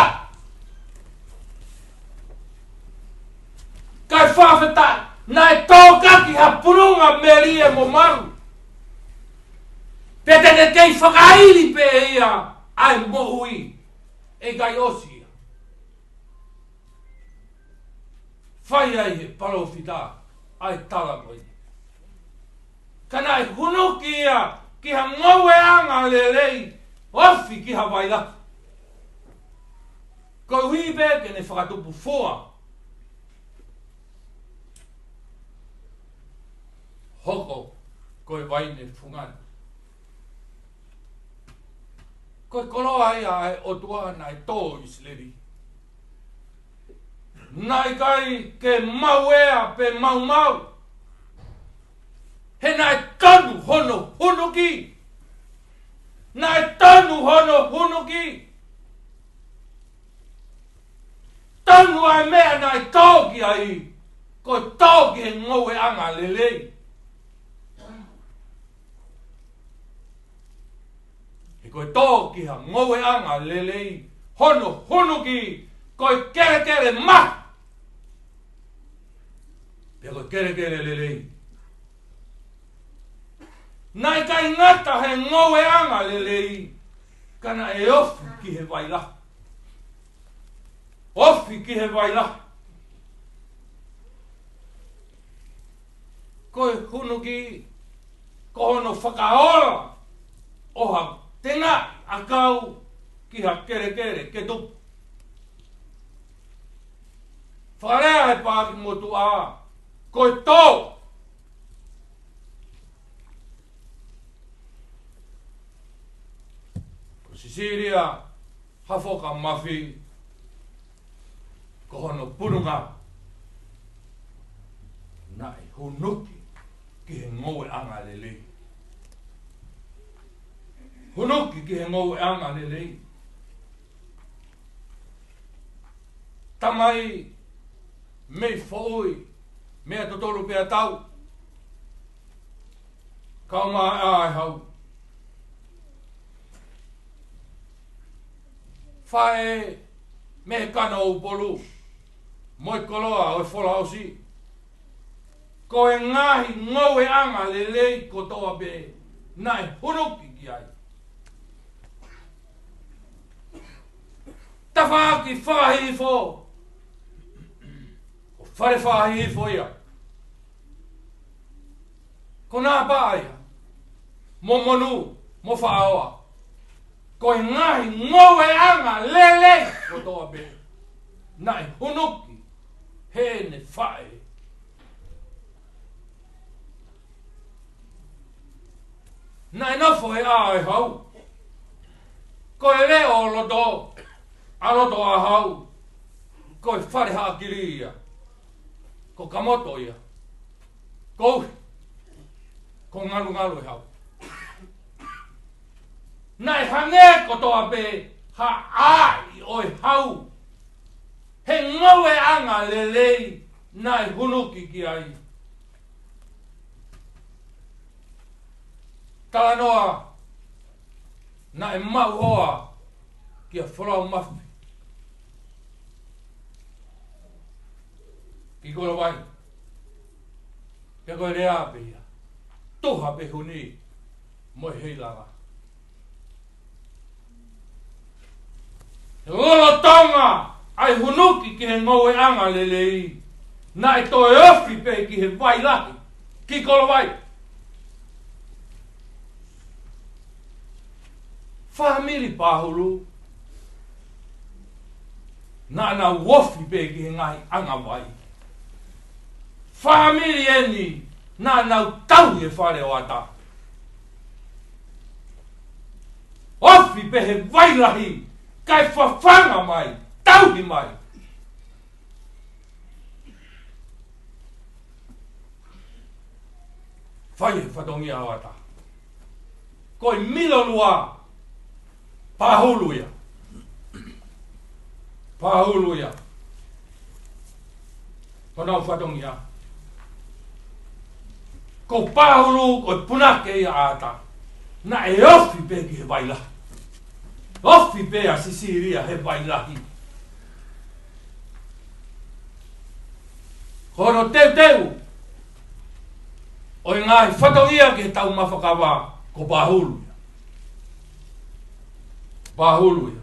kae fakafetaʻi, naʻe tōkaki ha pununga melie mo malu. Pea te ne kei fakaili pē ia ʻa e moʻui. ʻE ʻikai ʻosi ia. Fai ai he palōfita ʻa e tala ko eni. Ka naʻe hunuki ia ki ha ngoueʻanga lelei, ofi ki ha vai lahi. Koeʻuhi pē ke ne fakatupu fua. Hoko ko e vaine fungani. Ko e koloa ia ʻa e ʻOtua naʻe tō ʻi ʻIsileli. Naʻe ʻikai ke mauea pe maumau. He naʻe tonu hono hunuki. Naʻe tonu hono hunuki. Tonu ʻa e meʻa naʻe tō ki ai, ko e tō ki he ngoueʻanga lelei. He ko e tō ki ha ngoueʻanga lelei, hono hunuki, ko e kelekele maha. Pea ko e kelekele lelei. Naʻe ʻikai ngata he ngoueʻanga lelei, ka naʻe ofi ki he vai lahi. Ofi ki he vai lahi. Ko e hunuki, ko hono fakaola ʻo ha tengaʻi ʻakau ki ha kelekele ke tupu. Fakalea he paaki motuʻa, ko e tō. Ko Sisilia Hafoka Mafi, ko hono pununga, naʻe hunuki ki he ngoueʻanga lelei. Hunuki ki he ngoueʻanga lelei. Tamai, mei foʻui, meʻa totolo pea tau. Kau mai ʻa e hau. Faʻē mei he kano ʻo Upolu, mo e koloa ʻo e Folaʻosi. Ko e ngaahi ngoueʻanga lelei kotoa pē naʻe hunuki ki ai. Tafaʻaki fakahihifo, ko fale fakahihifo ia. Ko Nāpaʻa ia, mo Monu, mo Faʻaoa. Ko e ngaahi ngoueʻanga lelei kotoa pē naʻe hunuki heʻene faʻē. Naʻe nofo he ʻā ʻo e hau. Ko e leʻo ʻo loto, ʻa loto ʻa hau. Ko e fale haʻakili ia. Ko Kamoto ia. Ko Uhi. Ko Ngalungalu e hau. Naʻe hangē kotoa pē ha ʻāʻi ʻo e hau. He ngoueʻanga lelei naʻe hunuki ki ai. Talanoa, naʻe maʻu hoa kia Folau Mafi ki Kolovai. Pea ko e lea pē ia, tuha pē huni mo e heilala. Lolotonga ʻa e hunuki ki he ngoueʻanga lelei, naʻe toe ofi pē ki he vai lahi, ki Kolovai. Fāmili Pahulu, naʻa nau ofi pē ki he ngaahi ʻangavai. Fāmili eni, naʻa nau tauhi e fale ʻo ʻAta. Ofi pē he vai lahi, kae fafanga mai, tauhi mai. Fai e fatongia ʻo ʻAta. Ko e Milolua, Pahulu ia. Pahulu ia. Ko honau fatongia. Ko Pahulu, ko e punake ia ʻa ʻAta. Naʻe ofi pē ki he vai lahi. Ofi pē ʻa Sisīlia he vai lahi. Ko hono teuteu ʻo e ngaahi fatongia ki he taumafa kava, ko Pahulu ia. Pahulu ia.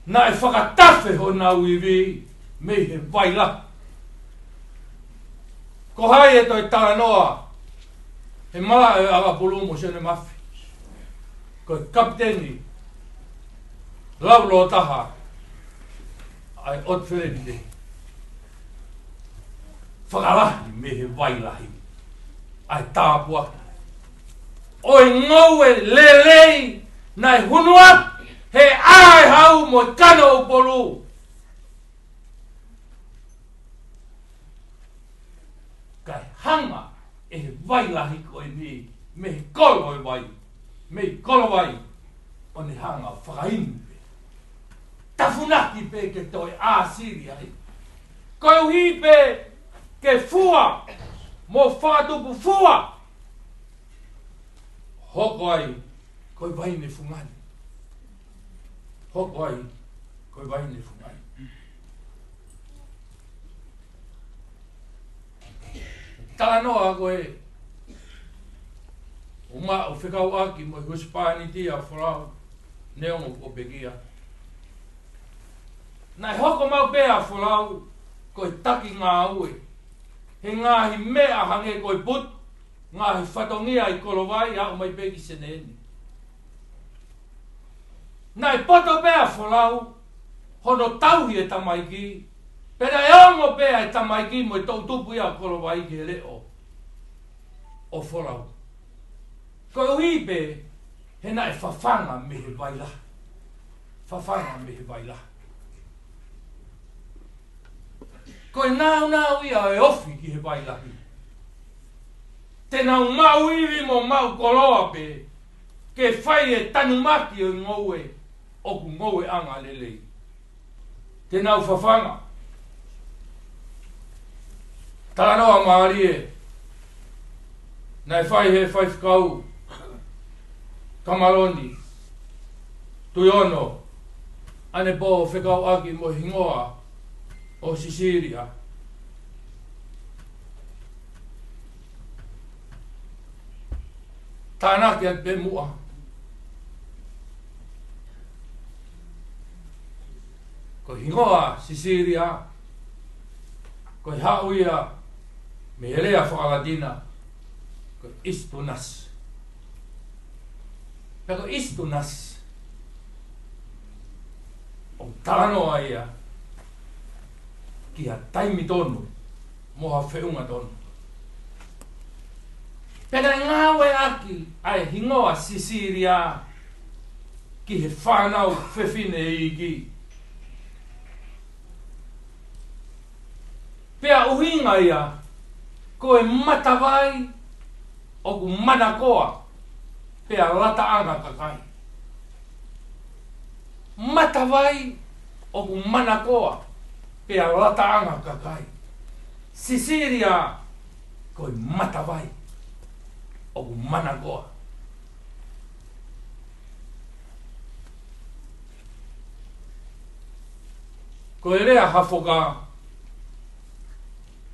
Naʻe fakatafe honau ivi mei he vai lahi. Ko hai ʻe toe talanoa he malaʻe ʻo ʻAvapulu mo Sione Mafi? Ko e kapiteni laulōtaha ʻa e ʻOtu Feleti. Fakalahi mei he vai lahi ʻa e tāpuaki ʻo e ngoue lelei naʻe hunuaki he ʻā ʻo e hau mo e kano ʻo Upolu. Kae hanga ʻe he vai lahi ko eni mei he kolo ʻo e vai, mei Kolovai, ʻo ne hanga ʻo fakainu pē, tafunaki pē ke toe ʻāsili ai. Koeʻuhi pē ke fua mo fakatupu fua. Hoko ai ko e vaine fungani. Hoko ai ko e vaine fungani. Talanoa ko ē ʻo maʻu fekauʻaki mo e husepāniti ʻa Folau, neongo kuo pekia. Naʻe hoko maʻu pē ʻa Folau ko e taki ngāue he ngaahi meʻa hangē ko e putu, ngaahi fatongia ʻi Kolovai, aʻu mai pē ki Senē ni. Naʻe poto pē ʻa Folau hono tauhi e tamaiki, pea naʻe ongo pē ʻa e tamaiki mo e toʻutupu ia ʻo Kolovai ki he leʻo ʻo Folau. Koeʻuhi pē he naʻe fafanga mei he vai lahi. Fafanga mei he vai lahi. Ko e nāunau ia ʻo e ofi ki he vai lahi. Te nau maʻu ivi mo maʻu koloa pē ke fai e tanumaki ʻo e ngoue ʻoku ngoueʻanga lelei. Te nau fafanga. Talanoa mālie naʻe fai he faifekau Kamaloni Tuiono ʻanepō fekauʻaki mo e hingoa ʻo Sisīlia. Tānaki atu pē muʻa. Ko e hingoa Sisīlia, ko e haʻu ia mei he lea faka-Latina, ko Istunasi. Pea ko Istunasi, ʻoku talanoa ia ki ha taimi tonu, mo ha feʻunga tonu. Pea naʻe ngāueʻaki ʻa e hingoa Sisīlia ki he fānau fefine iiki. Pea ʻuhinga ia, ko e matavai ʻoku manakoa, pea lataʻanga kakai. Matavai ʻoku manakoa, pea lataʻanga kakai. Sisīlia, ko e matavai ʻoku manakoa. Ko e lea Hafoka,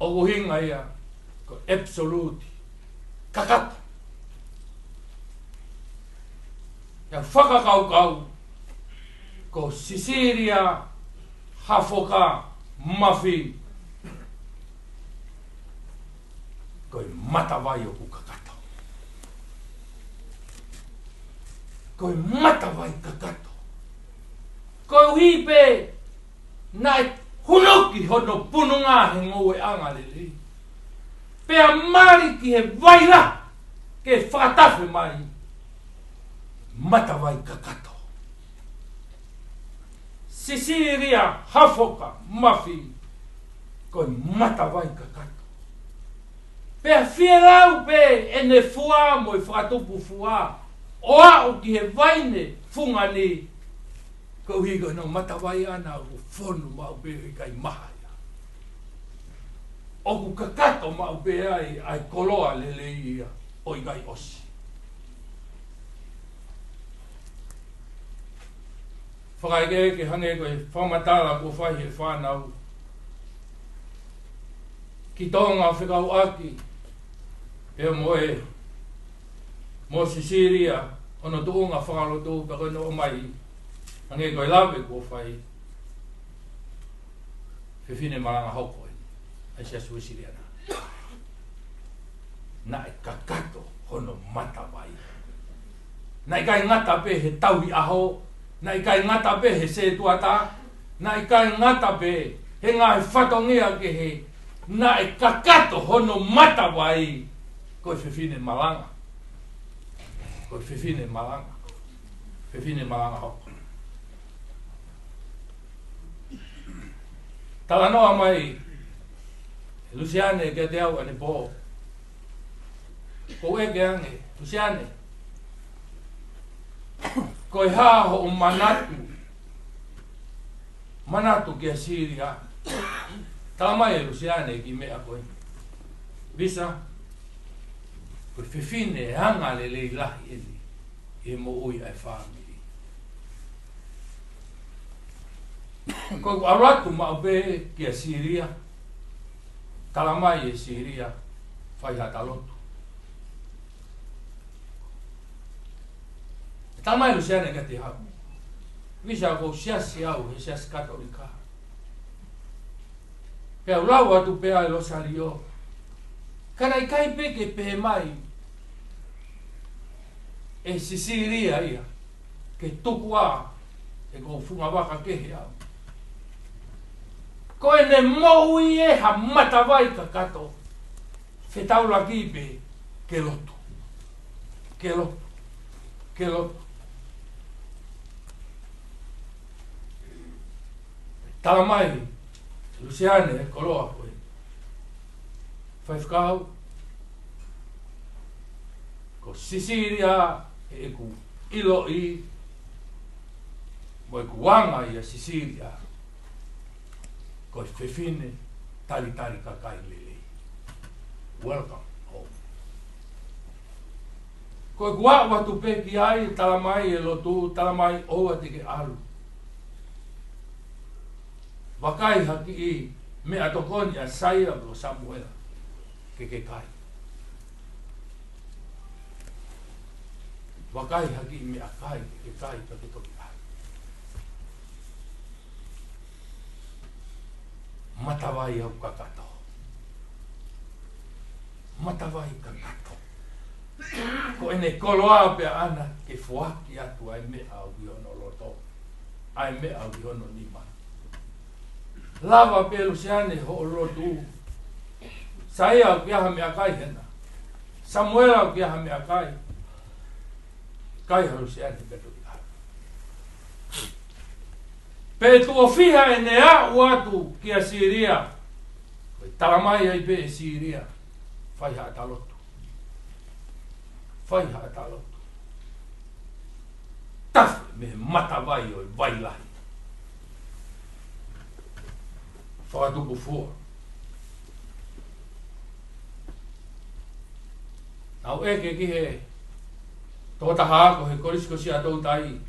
ʻoku ʻuhinga ia ko e absolute, kakato. ʻI he fakakaukau, ko Sisīlia Hafoka Mafi, ko e matavai ʻoku kakato. Ko e matavai kakato. Koeʻuhi pē naʻe hunuki hono pununga he ngoueʻanga lelei. Pea mali ki he vai lahi ke fakatafe mai. Matavai kakato. Sisīlia Hafoka Mafi, ko e matavai kakato. Pea fielau pē ʻene fua mo e fakatupu fua, ʻo aʻu ki he vaine fungani, koeʻuhi ko hono matavai ʻana ʻoku fonu maʻu pē ʻikai maha ia. ʻOku kakato maʻu pē ai ʻa e koloa lelei ia ʻo ʻikai ʻosi. Fakaʻekeʻeke hangē ko e fakamatala kuo fai he fānau ki Tonga fekauʻaki pea mo e, mo Sisīlia, hono tuʻunga fakalotu pea ko ʻene ʻomai, hangē ko e lave kuo fai, fefine malanga hoko eni ʻa e Siasi Uēsiliana. Naʻe kakato hono matavai. Naʻe ʻikai ngata pē he tauhi ʻaho, naʻe ʻikai ngata pē he sētuata, naʻe ʻikai ngata pē he ngaahi fatongia kehe, naʻe kakato hono matavai. Ko e fefine malanga. Ko e fefine malanga. Fefine malanga hoko. Talanoa mai Lusiane kiate au ʻanepō. Ko e ke ange, Lusiane, ko e hā hoʻo manatu, manatu kia Sīlia? Tala mai ʻe Lusiane kiʻi meʻa ko eni. Visa, ko e fefine anga lelei lahi eni ʻi he moʻui ʻa e fāmili. Ko e ʻalu atu maʻu pē kia Sīlia, tala mai ʻe Sīlia, fai ha ta lotu. Tala mai Lusiane kiate au, Visa, ʻoku ou siasi au he siasi Katolika. Pea u lau atu pē ʻa e Losalio. Ka naʻe ʻikai pē ke pehē mai ʻe Sisīlia ia ke tuku ā ʻeku fungavaka kehe au. Ko ʻene moʻui ʻe ha matavai kakato, fetaulaki pē ke lotu. Ke lotu. Ke lotu. Tala mai Lusiane, koloa ko e faifekau, ko Sisīlia ʻeku ʻiloʻi, mo ʻeku anga ʻia Sisīlia. Ko e fefine talitali kakai lelei. Welcome home. Ko ʻeku ʻalu atu pē ki ai, talamai ʻe Lotu, talamai ʻoua te ke ʻalu. Vakai ha kiʻi meʻatokoni ʻa Saia mo Samuela ke ke kai. Vakai ha kiʻi meʻakai ke ke kai pea ke toki ʻalu. Matavai ʻoku kakato. Matavai kakato. Ko ʻene koloa pē ʻaʻana ke foaki atu ʻa e meʻa ʻoku ʻi hono loto, ʻa e meʻa ʻoku ʻi hono nima. Lava pē Luseane hoʻo lotu. Saia, ʻoku ʻi ai ha meʻakai hena? Samuela, ʻoku ʻi ai ha meʻakai? Kai ʻa Luseane pea toki ʻalu. Pea tuʻo fiha ʻene aʻu atu kia Sīlia, ʻoku talamai ai pē ʻe Sīlia, fai haʻata lotu. Fai haʻata lotu. Tafe mei he matavai ʻo e vai lahi. Fakatupu fua. Naʻá ku ʻeke ki he tokotaha ako he Kolisi ko Siaʻatoutai,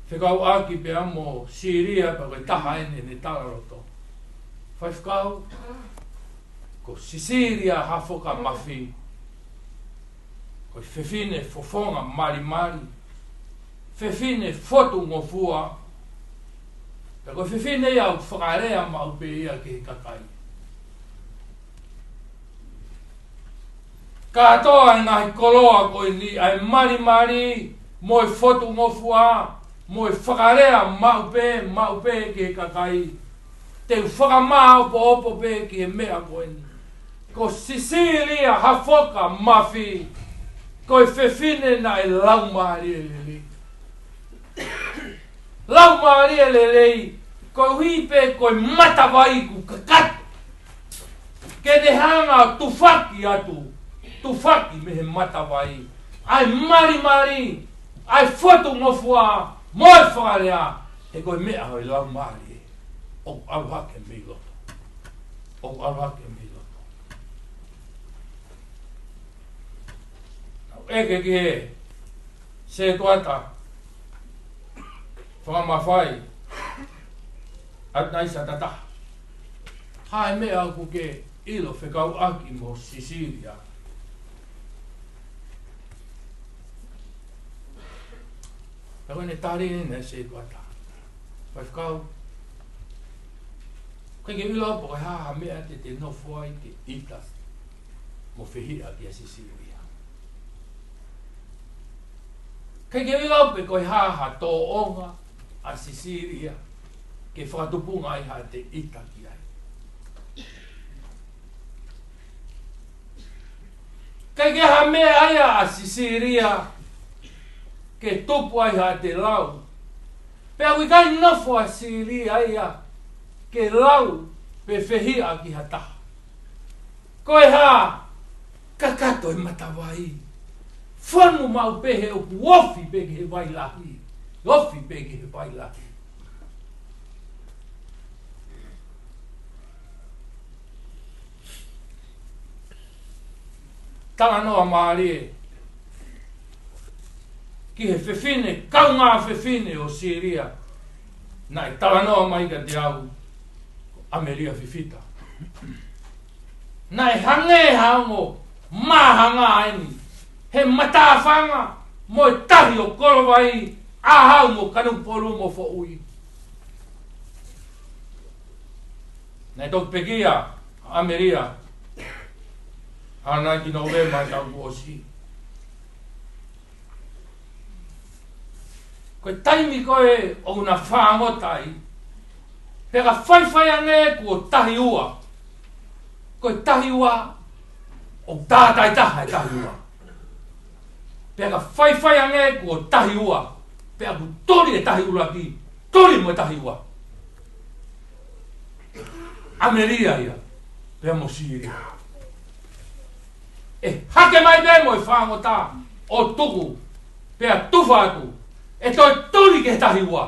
fekauʻaki pea mo Sīlia, pea ko e taha ʻene, ʻene talaloto. Faifekau, ko Sisīlia Hafoka Mafi, ko e fefine fofonga malimali, fefine fotungofua, pea ko e fefine ia ʻoku fakalea maʻu pē ia ki he kakai. Kātoa e ngaahi koloa ko eni, ʻa e malimali, mo e fotungofua, mo e fakalea maʻu pē, maʻu pē ki he kakai. Te u fakamāopoopo pē ki he meʻa ko eni. Ko Sisīlia Hafoka Mafi, ko e fefine naʻe laumālie lelei. Laumālie lelei, koeʻuhi pē ko e matavai kuo kakato. Ke ne hanga ʻo tufaki atu, tufaki mei he matavai ʻa e malimali, ʻa e fotungofua, mo e fakalea, he ko e meʻa ʻo e laumālie ʻoku ʻalu hake mei loto. ʻOku ʻalu hake mei loto. Naʻá ku ʻeke ki he sētuata fakamafai ʻa Naisa Tataha, hā e meʻa ʻoku ke ʻilo fekauʻaki mo Sisīlia? Pea ko ʻene tali ʻeni ʻa e sētuata, Faifekau, ʻikai ke u ʻilo pe ko e hā ha meʻa te te nofo ai ke ʻita mo fehiʻa kia Sisīlia. ʻIkai ke u ʻilo pe ko e hā ha tōʻonga ʻa Sisīlia ke fakatupunga ai haʻate ʻita ki ai. ʻIkai ke ha meʻa ia ʻa Sisīlia ke tupu ai haʻate lau. Pea ʻoku ʻikai nofo ʻa Sisīlia ia ke lau pe fehiʻa ki ha taha. Ko e hā? Kakato e matavai. Fonu maʻu pē he ʻoku ofi pē ki he vai lahi. Ofi pē ki he vai lahi. Talanoa mālie ki he fefine, kaungā fefine ʻo Sīlia, naʻe talanoa mai kiate au, ko ʻAmelia Fifita. Naʻe hangē ha ongo māhanga ʻeni he matāfanga mo e tahi ʻo Kolovai, ʻAhau mo Kanokupolu mo Foʻui. Naʻe toki pekia ʻa ʻAmelia ʻaho nai ki Nōvema he taʻu kuo ʻosi. Ko e taimi ko ē ʻoku na fāngota ai, pea ka faifai ange kuo tahi ua. Ko e tahi ua, ʻoku tātāitaha e tahi ua. Pea ka faifai ange kuo tahi ua, pea ʻoku tuli e tahi ʻuluaki, tuli mo e tahi ua. ʻAmelia ia, pea mo Sīlia. ʻE hake mai pē mo e fāngota ʻo tuku, pea tufa atu, ʻe toe tuli ki he tahi ua.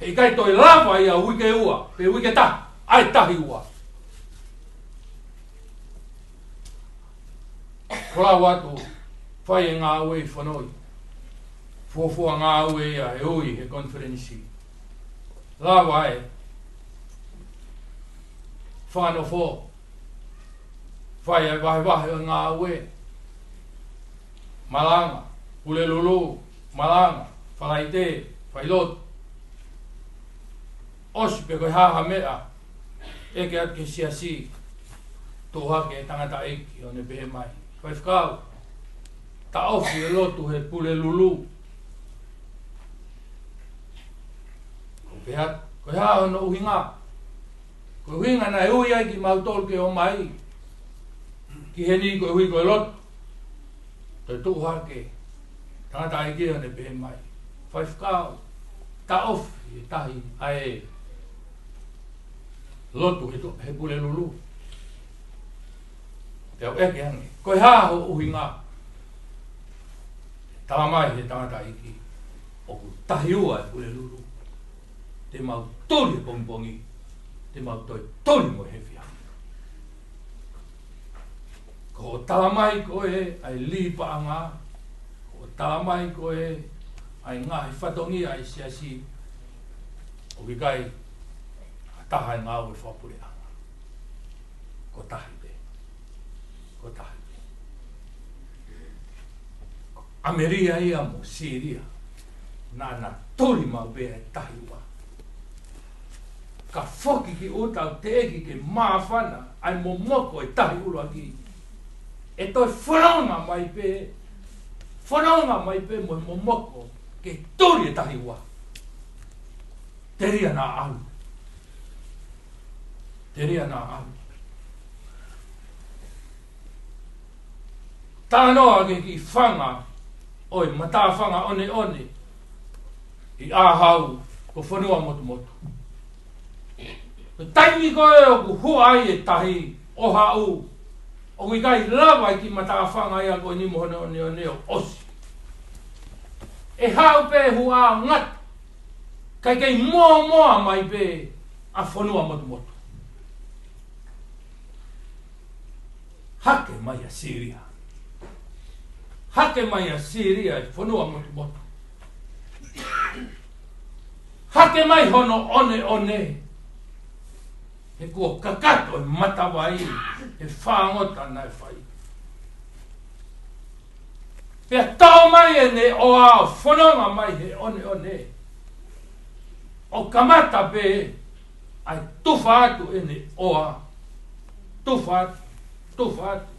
ʻIkai toe lava ia uike ua, pe uike taha, ʻa e tahi ua. Ko e lau atu, fai e ngāue ʻi fonoi. Fuofua ngāue ia ʻe ui he konifelenisi. Lava e fakanofo. Fai e vahevahe ʻo e ngāue. Malanga, Pulelulu, malanga, Falaite, failotu. ʻOsi pē ko e hā ha meʻa, ʻeke atu ki he siasi, tuʻu hake e tangataʻeiki ʻo ne pehē mai, Faifekau, taʻofi e lotu he Pulelulu. Ko e pehē atu, ko e hā hono ʻuhinga? Ko e ʻuhinga naʻe ui ai kimautolu ke ō mai ki heni koeʻuhi ko e lotu. Toe tuʻu hake tangataʻeiki ʻo ne pehē mai, Faifekau, taʻofi e tahi ʻa e lotu he to-, he Pulelulu. Pea u ʻeke ange, ko e hā hoʻo ʻuhinga? Tala mai he tangataʻeiki, ʻoku tahi ua e Pulelulu. Te mau tuli he pongipongi, te mau toe tuli mo e efiafi. Ko hoʻo tala mai ko ē ʻa e lī paʻanga, ko hoʻo tala mai ko ē ʻa e ngaahi fatongia ʻa e siasi, ʻoku ʻikai ha taha e ngāue fakapuleʻanga. Ko e tahi pē. Ko e tahi pē. ʻAmelika ia mo Sīlia. Naʻa na tuli maʻu pē e tahi ua. Ka foki ki ʻuta ʻo teʻeki ke māfana ʻa e momoko e tahi ʻuluaki. ʻE toe fononga mai pē, fononga mai pē mo e momoko ke tuli e tahi ua. Telia naʻa ʻalu. Telia naʻa ʻalu. Talanoa ki he kiʻi fanga ʻo e matāfanga ʻoneʻone ʻi ʻĀhau, ko Fonuamotumotu. Ko e taimi ko ē ʻoku hua ai e tahi ʻo haʻu, ʻoku ʻikai lava e kiʻi matāfanga ia ko eni mo hono ʻoneʻone ʻo ʻosi. ʻE haʻu pē hua ngata, kae kei mōmoa mai pē ʻa Fonuamotumotu. Hake mai ʻa Sīlia. Hake mai ʻa Sīlia ʻi Fonuamotumotu. Hake mai hono ʻoneʻone. He kuo kakato e matavai he fāngota naʻe fai. Pea tau mai ʻene ʻoa ʻo fononga mai he ʻoneʻone. ʻO kamata pē ʻa e tufa atu ʻene ʻoa. Tufa atu, tufa atu.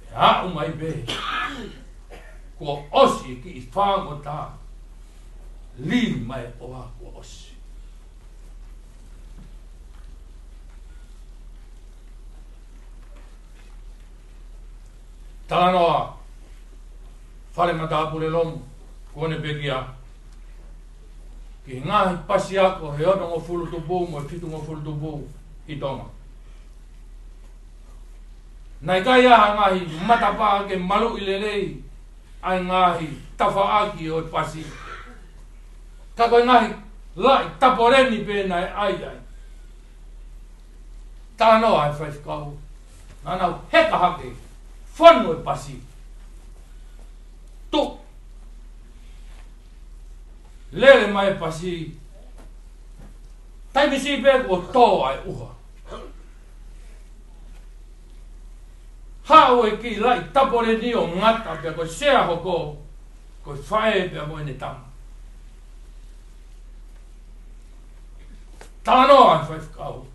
Pea aʻu mai pē kuo ʻosi e kiʻi fāngota, lī mai ʻoa kuo ʻosi. Talanoa, fale matāpule Lomu, kuo ne pekia ki he ngaahi pasi ako he onongofulu tupu mo e fitungofulu tupu ʻi Tonga. Naʻe ʻikai ha ngaahi matapā ke maluʻi lelei ʻa e ngaahi tafaʻaki ʻo e pasi. Ka ko e ngaahi laʻi tapoleni pē naʻe ʻai ai. Talanoa e faifekau, naʻa nau heka hake, fonu e pasi. Tuʻu. Lele mai e pasi. Taimi siʻi pē kuo tō ʻa e ʻuha. Haʻu e kiʻi laʻi tapoleni ʻo ngata pea ko e sea hoko, ko e faʻē pea mo ʻene tama. Talanoa e faifekau.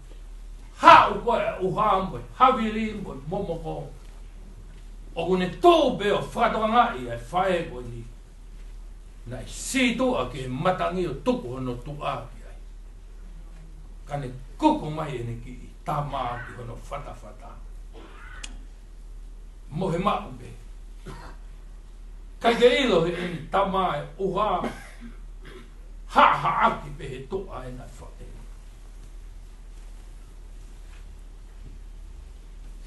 Haʻu ko ē ʻuha mo e havili mo e momoko. ʻOku ne tuʻu pē ʻo fakatokangaʻi ʻa e faʻē ko eni. Naʻe sītuʻa ki he matangi ʻo tuku hono tuʻa ki ai. Ka ne kuku mai ʻene kiʻi tama ki hono fatafata. Mohe maʻu pē. ʻIkai ke ʻilo heʻene tama e ʻuha. Haʻahaʻaki pē he tuʻa ʻena faʻē.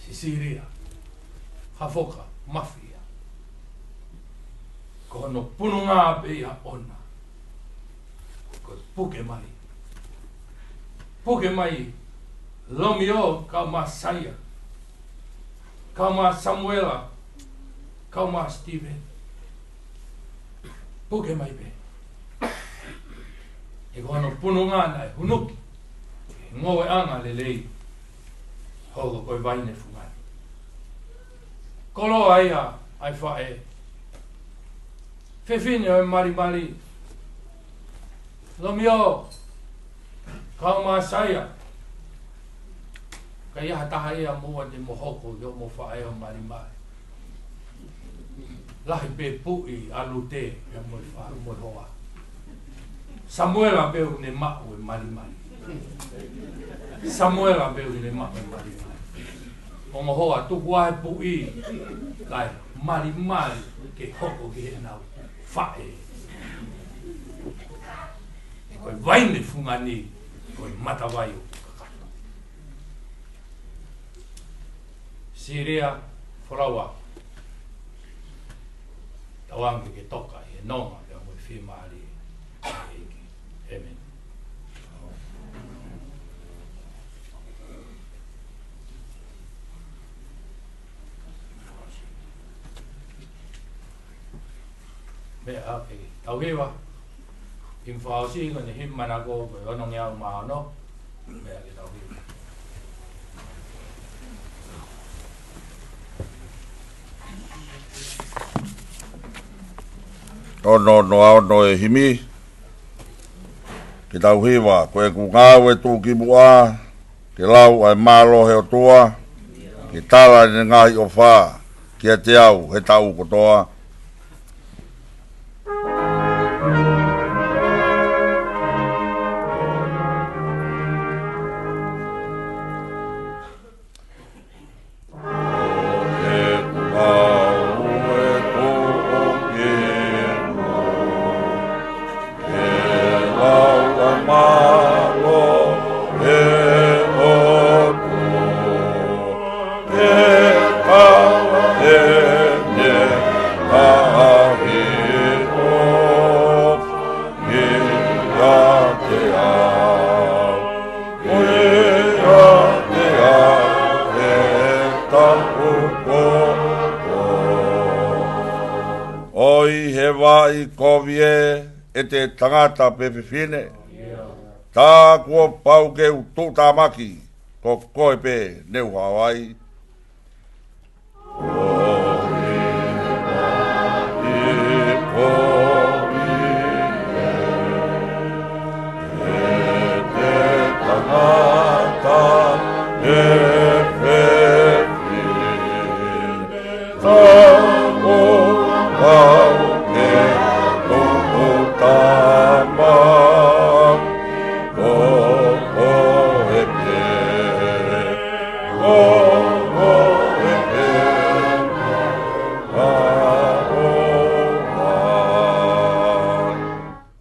Sisilia, Hafoka, Mafia. Ko hono pununga pē ia ʻona. Puke mai. Puke mai Lomiō, kau mo Saia, kau mo Samuela, kau mo Steven. Puke mai pē. He ko hono pununga naʻe hunuki e ngoueʻanga lelei, hoko ko e vaine fungani. Koloa ia ʻa e faʻē. Fefine ʻo e malimali, Lomiō, kau mo Saia. Ka ʻi ai ha taha ia mo ʻoua te mo hoko ʻi hoʻomo faʻē ʻo malimali. Lahi pē puʻi ʻa Lute ia mo e fa-, mo e hoa. Samuela pē ʻoku ne maʻu e malimali. Samuela pē ʻoku ne maʻu e malimali. Ongo hoa, tuku ā e puʻi, kae malimali ke hoko ki heʻenau faʻē. He ko e vaine fungani, ko e matavai ʻoku kakato. Siria, Folaua, tauange ke toka ʻi he nonga pea mo e fiemālie ʻa e ʻEiki. ʻĒmeni. Meʻa ke tau hiva. Himi fakaʻosi ko eni, himi manako ko e onongeau mā ono. Meʻa ke tau hiva. Ono noa ono e himi. Ke tau hiva. Ko ʻeku ngāue tuʻukimuʻa ke lau ʻa e mālō ʻo e ʻOtua, ke tala ʻene ngaahi ʻofa kiate au he taʻu kotoa. ʻOi, he vaʻi kovi ē, ʻete tangata pe fefine. Tā kuo pau ke u tuʻutāmaki, ko koe pē ne u hao ai.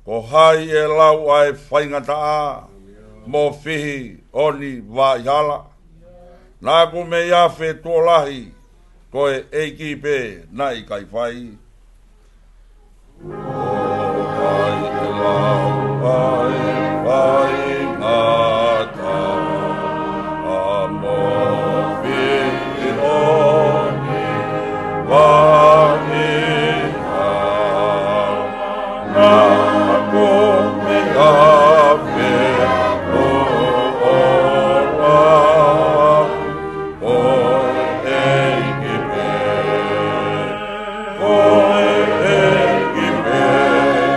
Ko hai ʻe lau ʻa e faingataʻa mo fihi ʻo ʻene vaʻihala? Naʻa ku mei afe tuʻo lahi, ko e ʻEiki pē naʻe ʻikai fai. Ko hai ʻe lau ʻa e faingataʻa mo fihi ʻo ʻene vaʻihala? Naʻa ku mei afe tuʻo lahi, ko e ʻEiki pē, ko e ʻEiki pē naʻe ʻikai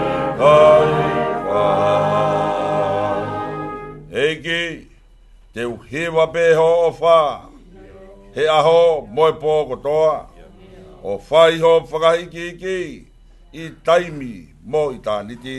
fai. ʻEiki, te u hiva pē hoʻo ʻofa he ʻaho mo e pō kotoa, ʻo fai hoʻo fakaikiiki ʻi taimi mo ʻitāniti.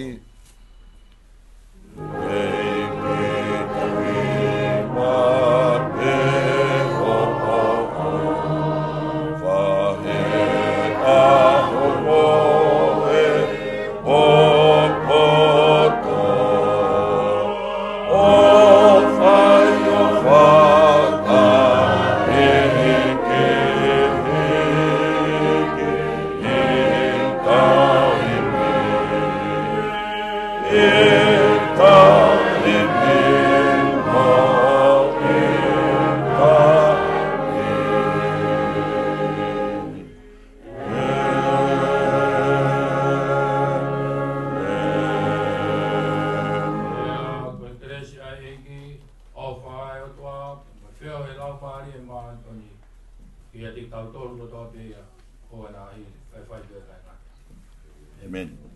Amen.